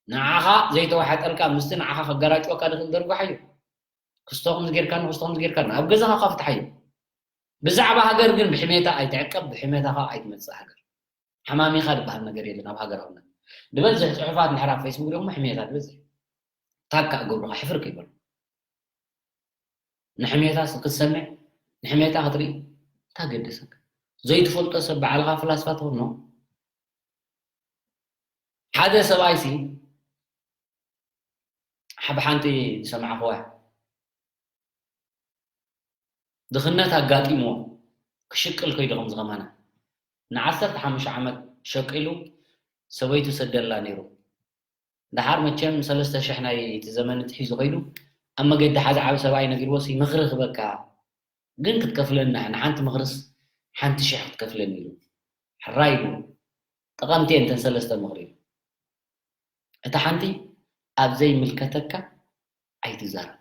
ንዓኻ ዘይተዋሕጠልካ ምስቲ ንዓኻ ከጋራጭወካ ዝኽእል ደርጓሕ እዩ። ክስቶ ከምዚ ጌርካኒ፣ ክስቶ ከምዚ ጌርካኒ። ኣብ ገዛኻ እኳ ፍትሓዮ። ብዛዕባ ሃገር ግን ብሕሜታ ኣይትዕቀብ፣ ብሕሜታ ኸኣ ኣይትመጽእ ሃገር። ሓማሚኻ ዝበሃል ነገር የለን ኣብ ሃገራውነት። ዝበዝሕ ጽሑፋት እንድሕር ኣብ ፌስቡክ ዲኹም ሕሜታ ዝበዝሕ። ታግ ከኣ ገብሩኻ ሕፍር ከይበሉ። ንሕሜታ ክትሰምዕ፣ ንሕሜታ ክትርኢ እንታይ ገደሰካ? ዘይትፈልጦ ሰብ ባዕልኻ ፍላስፋ ትኾኖ። ሓደ ሰብኣይሲ፣ ሓብ ሓንቲ ዝሰማዕኽዋ፣ ድኽነት ኣጋጢምዎ ክሽቅል ከይዱ፣ ከምዚ ከማና ንዓሰርተ ሓሙሽተ ዓመት ሸቂሉ ሰበይቱ ሰደላ ነይሩ። ደሓር መቸም ሰለስተ ሽሕ ናይ እቲ ዘመን እቲ ሒዙ ከይዱ፣ ኣብ መገዲ ሓደ ዓቢ ሰብኣይ ነጊርዎ፣ "ሲ ምኽሪ ክበካ፣ ግን ክትከፍለና፣ ንሓንቲ ምኽርስ ሓንቲ ሽሕ ክትከፍለኒ" ኢሉ። ሕራይ ኢሉ። ጠቐምቲ እየን እተን ሰለስተ ምኽሪ። እታ ሓንቲ፣ ኣብ ዘይምልከተካ ኣይትዛረብ።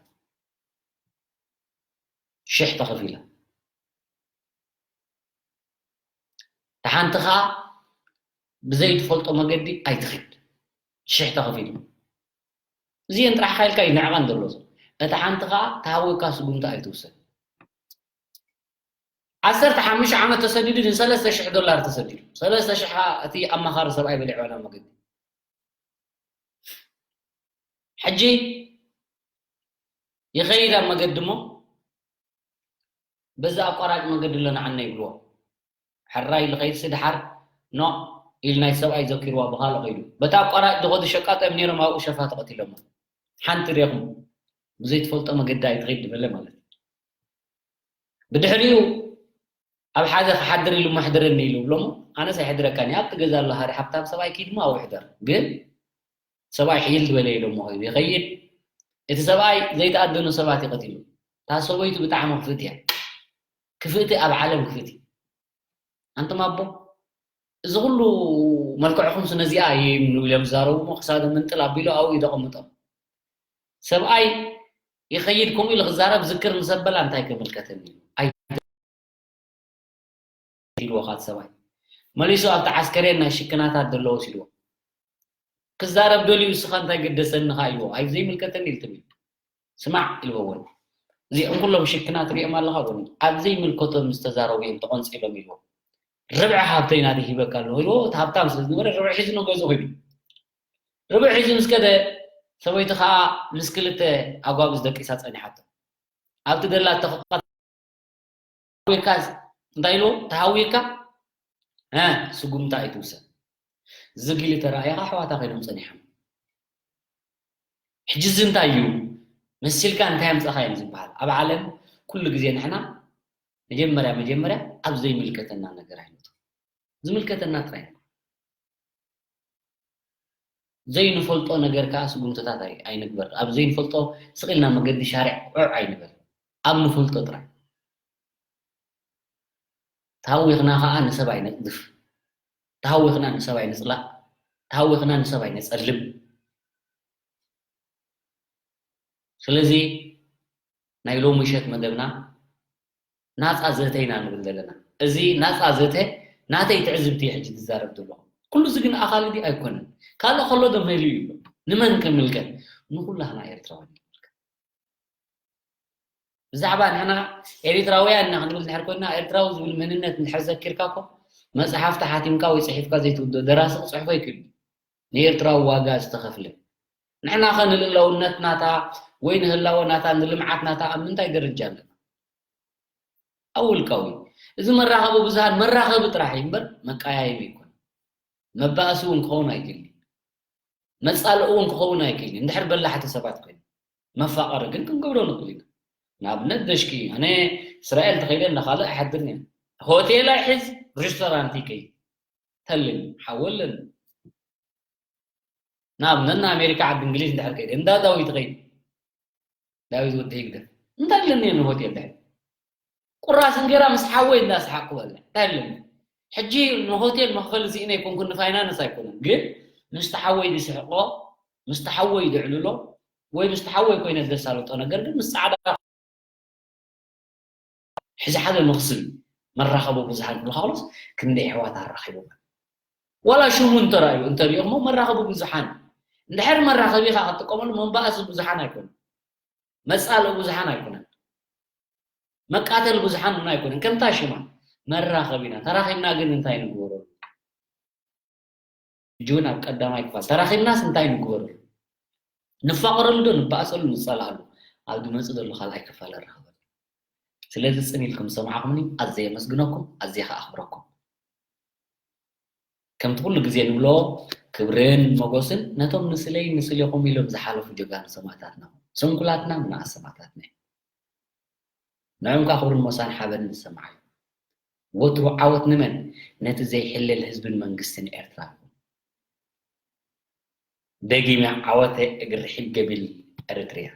ሽሕ ተኸፊላ። እታ ሓንቲ ኸኣ፣ ብዘይትፈልጦ መገዲ ኣይትኺድ። ሽሕ ተኸፊሉ። እዚአን ጥራሕ ካ ኢልካ እዩ ንዕቐን ዘሎ። እታ ሓንቲ ኸኣ፣ ተሃዊካ ስጉምቲ ኣይትውሰድ። ዓሰርተ ሓሙሽተ ዓመት ተሰዲዱ ንሰለስተ ሽሕ ዶላር ተሰዲዱ። ሰለስተ ሽሕ ኸኣ እቲ ኣማኻሪ ሰብኣይ በሊዕዋ ናብ መገዲ። ሕጂ ይኸይድ ኣብ መገዲ እሞ፣ በዚ ኣቋራጭ መገዲ ኣሎ ንዓና ይብልዎ። ሕራይ ኢሉ ኸይድሲ፣ ደሓር ኖእ ኢሉ ናይቲ ሰብኣይ ዘኪርዋ ብኻልእ ኸይዱ። በቲ ኣቋራጭ ዝኸዱ ሸቃጦ እዮም ነይሮም፣ ኣብኡ ሸፋቱ ቀቲሎሞ። ሓንቲ ርኢኹም፣ ብዘይትፈልጦ መገዲ ኣይትኺድ ዝበለ ማለት እዩ። ብድሕሪኡ ኣብ ሓደ ክሓድር ኢሉ፣ "መሕድረኒ" ኢሉ ብሎሞ፣ "ኣነስ ኣይሕድረካን እየ፣ ኣብቲ ገዛ ኣሎ ሓደ ሓብታም ሰብኣይ ኪድ እሞ ኣብኡ ሕደር። ግን ሰብኣይ ሕይል ዝበለ" ኢሎሞ ኸይዱ ይኸይድ። እቲ ሰብኣይ ዘይተኣደኑ ሰባት እዩ ቀቲሉ። እታ ሰበይቱ ብጣዕሚ ክፍእቲ እያ። ክፍእቲ ኣብ ዓለም ክፍእቲ። ኣንቱም ኣቦ፣ እዚ ኹሉ መልክዕኹምስ ነዚኣ እየ ንብሎም ዝዛረቡ እሞ፣ ክሳዶም ምንጥል ኣቢሉ ኣብኡ እዩ ዘቐምጦም። ሰብኣይ ይኸይድ፣ ከምኡ ኢሉ ክዛረብ ዝክር ምስ ኣበላ፣ እንታይ ክምልከተኒ ኢሉ። ኣይ ኢልዎ፣ ካት ሰብኣይ መሊሱ ኣብቲ ዓስከሬን ናይ ሽክናታት ዘለዎ ወሲድዎ። ክዛረብ ደልዩ፣ እስኻ እንታይ ገደሰኒ ኸኣ ኢልዎ። ኣይ ዘይምልከተኒ ኢሉ ትም ኢሉ። ስማዕ ኢልዎ እውን። እዚኦም ኩሎም ሽክና ትሪኦም ኣለኻ እውን። ኣብ ዘይምልከቶም ዝተዛረቡ እዮም ተቖንጺሎም ኢልዎ። ርብዒ ሃብተይ ናተይ ሂበካ ኣለኹ ኢልዎ። እቲ ሃብታም ስለ ዝነበረ ርብዒ ሒዙ ንገዝኡ ኸይዱ። ርብዒ ሒዙ ምስ ከደ፣ ሰበይቱ ኸኣ ምስ ክልተ ኣጓብዝ ደቂሳ ጸኒሓቶ። ኣብቲ ደላቶ ኸኣ ተሃዊካ፣ እንታይ ኢልዎ? ተሃዊካ፣ እ፣ ስጉምቲ ኣይትውሰድ። ዝግ ኢሉ ተራእየኻ ኣሕዋታ ኮይኖም ጸኒሖም። ሕጂ እዚ እንታይ እዩ? መሲልካ እንታይ ኣምጻእካ እዮም ዝበሃል። ኣብ ዓለም ኩሉ ግዜ ንሕና መጀመርያ፣ መጀመርያ ኣብ ዘይምልከተና ነገር ኣይነቱ። ዝምልከተና ጥራይ። ዘይንፈልጦ ነገር ከኣ ስጉምትታት ኣይ-፣ ኣይንግበር። ኣብ ዘይንፈልጦ ስቕ ኢልና መገዲ ሻርዕ ዑዕ ኣይንበል። ኣብ ንፈልጦ ጥራይ። ተሃዊኽና ከኣ ንሰብ ኣይነጽድፍ። ተሃዊኽና ንሰብ ኣይንጽላእ። ተሃዊኽና ንሰብ ኣይነጸልም። ስለዚ ናይ ሎሚ ምሸት መደብና ናጻ ዘተ ኢና ንብል ዘለና። እዚ ናጻ ዘተ ናተይ ትዕዝብቲ እየ ሕጂ ዝዛረብ ዘለኹ። ኩሉ እዚ ግን ኣኻሊ ድዩ ኣይኮነን? ካልእ ከሎ ዶ መሊኡ ይብሎ? ንመን ክምልከት? ንኹላህና ኤርትራውያን ይምልከት። ብዛዕባ ንሕና ኤሪትራውያን ኢና ክንብል እንድሕር ኮይንና፣ ኤርትራዊ ዝብል መንነት እንድሕር ዘኪርካ እኮ፣ መጽሓፍቲ ሓቲምካ ወይ ጽሒፍካ ዘይትውድኦ ደራሲ ክጽሕፎ ኣይክእልን እዩ። ንኤርትራዊ ዋጋ ዝተኸፍለ። ንሕና ኸ ንልእላውነት ናታ ወይ ንህላወ ናታ፣ ንልምዓት ናታ ኣብ ምንታይ ደረጃ ኣለና? ኣብ ውልቃዊ። እዚ መራኸቢ ብዙሃን መራኸቢ ጥራሕ እዩ እምበር መቀያየሚ ኣይኮነን። መባእሲ እውን ክኸውን ኣይክእልን እዩ። መጻልኢ እውን ክኸውን ኣይክእልን እዩ። እንድሕር በላሕቲ ሰባት ኮይኑ። መፋቐሪ ግን ክንገብሮ ንኽእል ኢና። ንኣብነት ደሽኪ፣ ኣነ እስራኤል ተኸይደ ንኻልእ ኣይሓድርን እየ። ሆቴል ኣይሕዝ፣ ሬስቶራንት ይከይድ። ተልን፣ ሓወልን። ንኣብነት ንኣሜሪካ ዓዲ እንግሊዝ እንድሕር ከይደ፣ እንዳ ዳዊት ይኸይድ። ዳዊት ወዲ ህግደፍ። እንታይ ኣለኒ ንሆቴል ድሕር? ቁራስ እንጌራ ምስ ሓወይ እንዳስሓቅኩ በልዕ እንታይ ኣለኒ? ሕጂ ንሆቴል መኽፈሊ ስኢነ ኣይኮንኩን፣ ንፋይናንስ ኣይኮነን፣ ግን ምስቲ ሓወይ ዝስሕቆ፣ ምስቲ ሓወይ ዝዕልሎ፣ ወይ ምስቲ ሓወይ ኮይነ ዘሳልጦ ነገር ግን ምስ ጻዕዳ ሕዚ ሓደ መኽስብ መራኸቢ ብዙሓን ክብልካ ከሎስ ክንደይ ኣሕዋት ኣራኺቦም? ዋላ ሽሙ እንተራእዩ እንተሪኦሞ መራኸቢ ብዙሓን፣ እንድሕር መራኸቢ ኢኻ ክትጥቀመሉ መንባእሲ ብዙሓን ኣይኮነን፣ መጻልኢ ብዙሓን ኣይኮነን፣ መቃተል ብዙሓን እውን ኣይኮነን። ከምታ ሽማ መራኸቢና ተራኺብና ግን እንታይ ንግበረሉ? ሕጂ እውን ኣብ ቀዳማይ ክፋል ተራኺብናስ እንታይ ንግበረሉ? ንፋቐረሉ ዶ ንባእሰሉ ንጸላኣሉ? ኣብ ዝመጽእ ዘሎ ካልኣይ ክፋል ንራኸበሉ። ስለዚ ጽን ኢልኩም ዝሰማዕኩምኒ ኣዝየ የመስግነኩም፣ ኣዝየ ከኣ ኣኽብረኩም። ከምቲ ኩሉ ግዜ ንብሎ ክብርን ሞጎስን ነቶም ንስለይ ንስሌኹም ኢሎም ዝሓለፉ ጀጋኑ ሰማእታትና፣ ስንኩላትና ምንኣስ ሰማእታትና እዮም። ንዕም ከኣ ክብርን ሞሳን ሓበንን ዝሰማዓዮ። ወትሩ ዓወት ንመን? ነቲ ዘይሕለል ህዝብን መንግስትን ኤርትራ። ደጊመ ዓወተ እግሪ ሒብ ገቢል ኤርትርያ።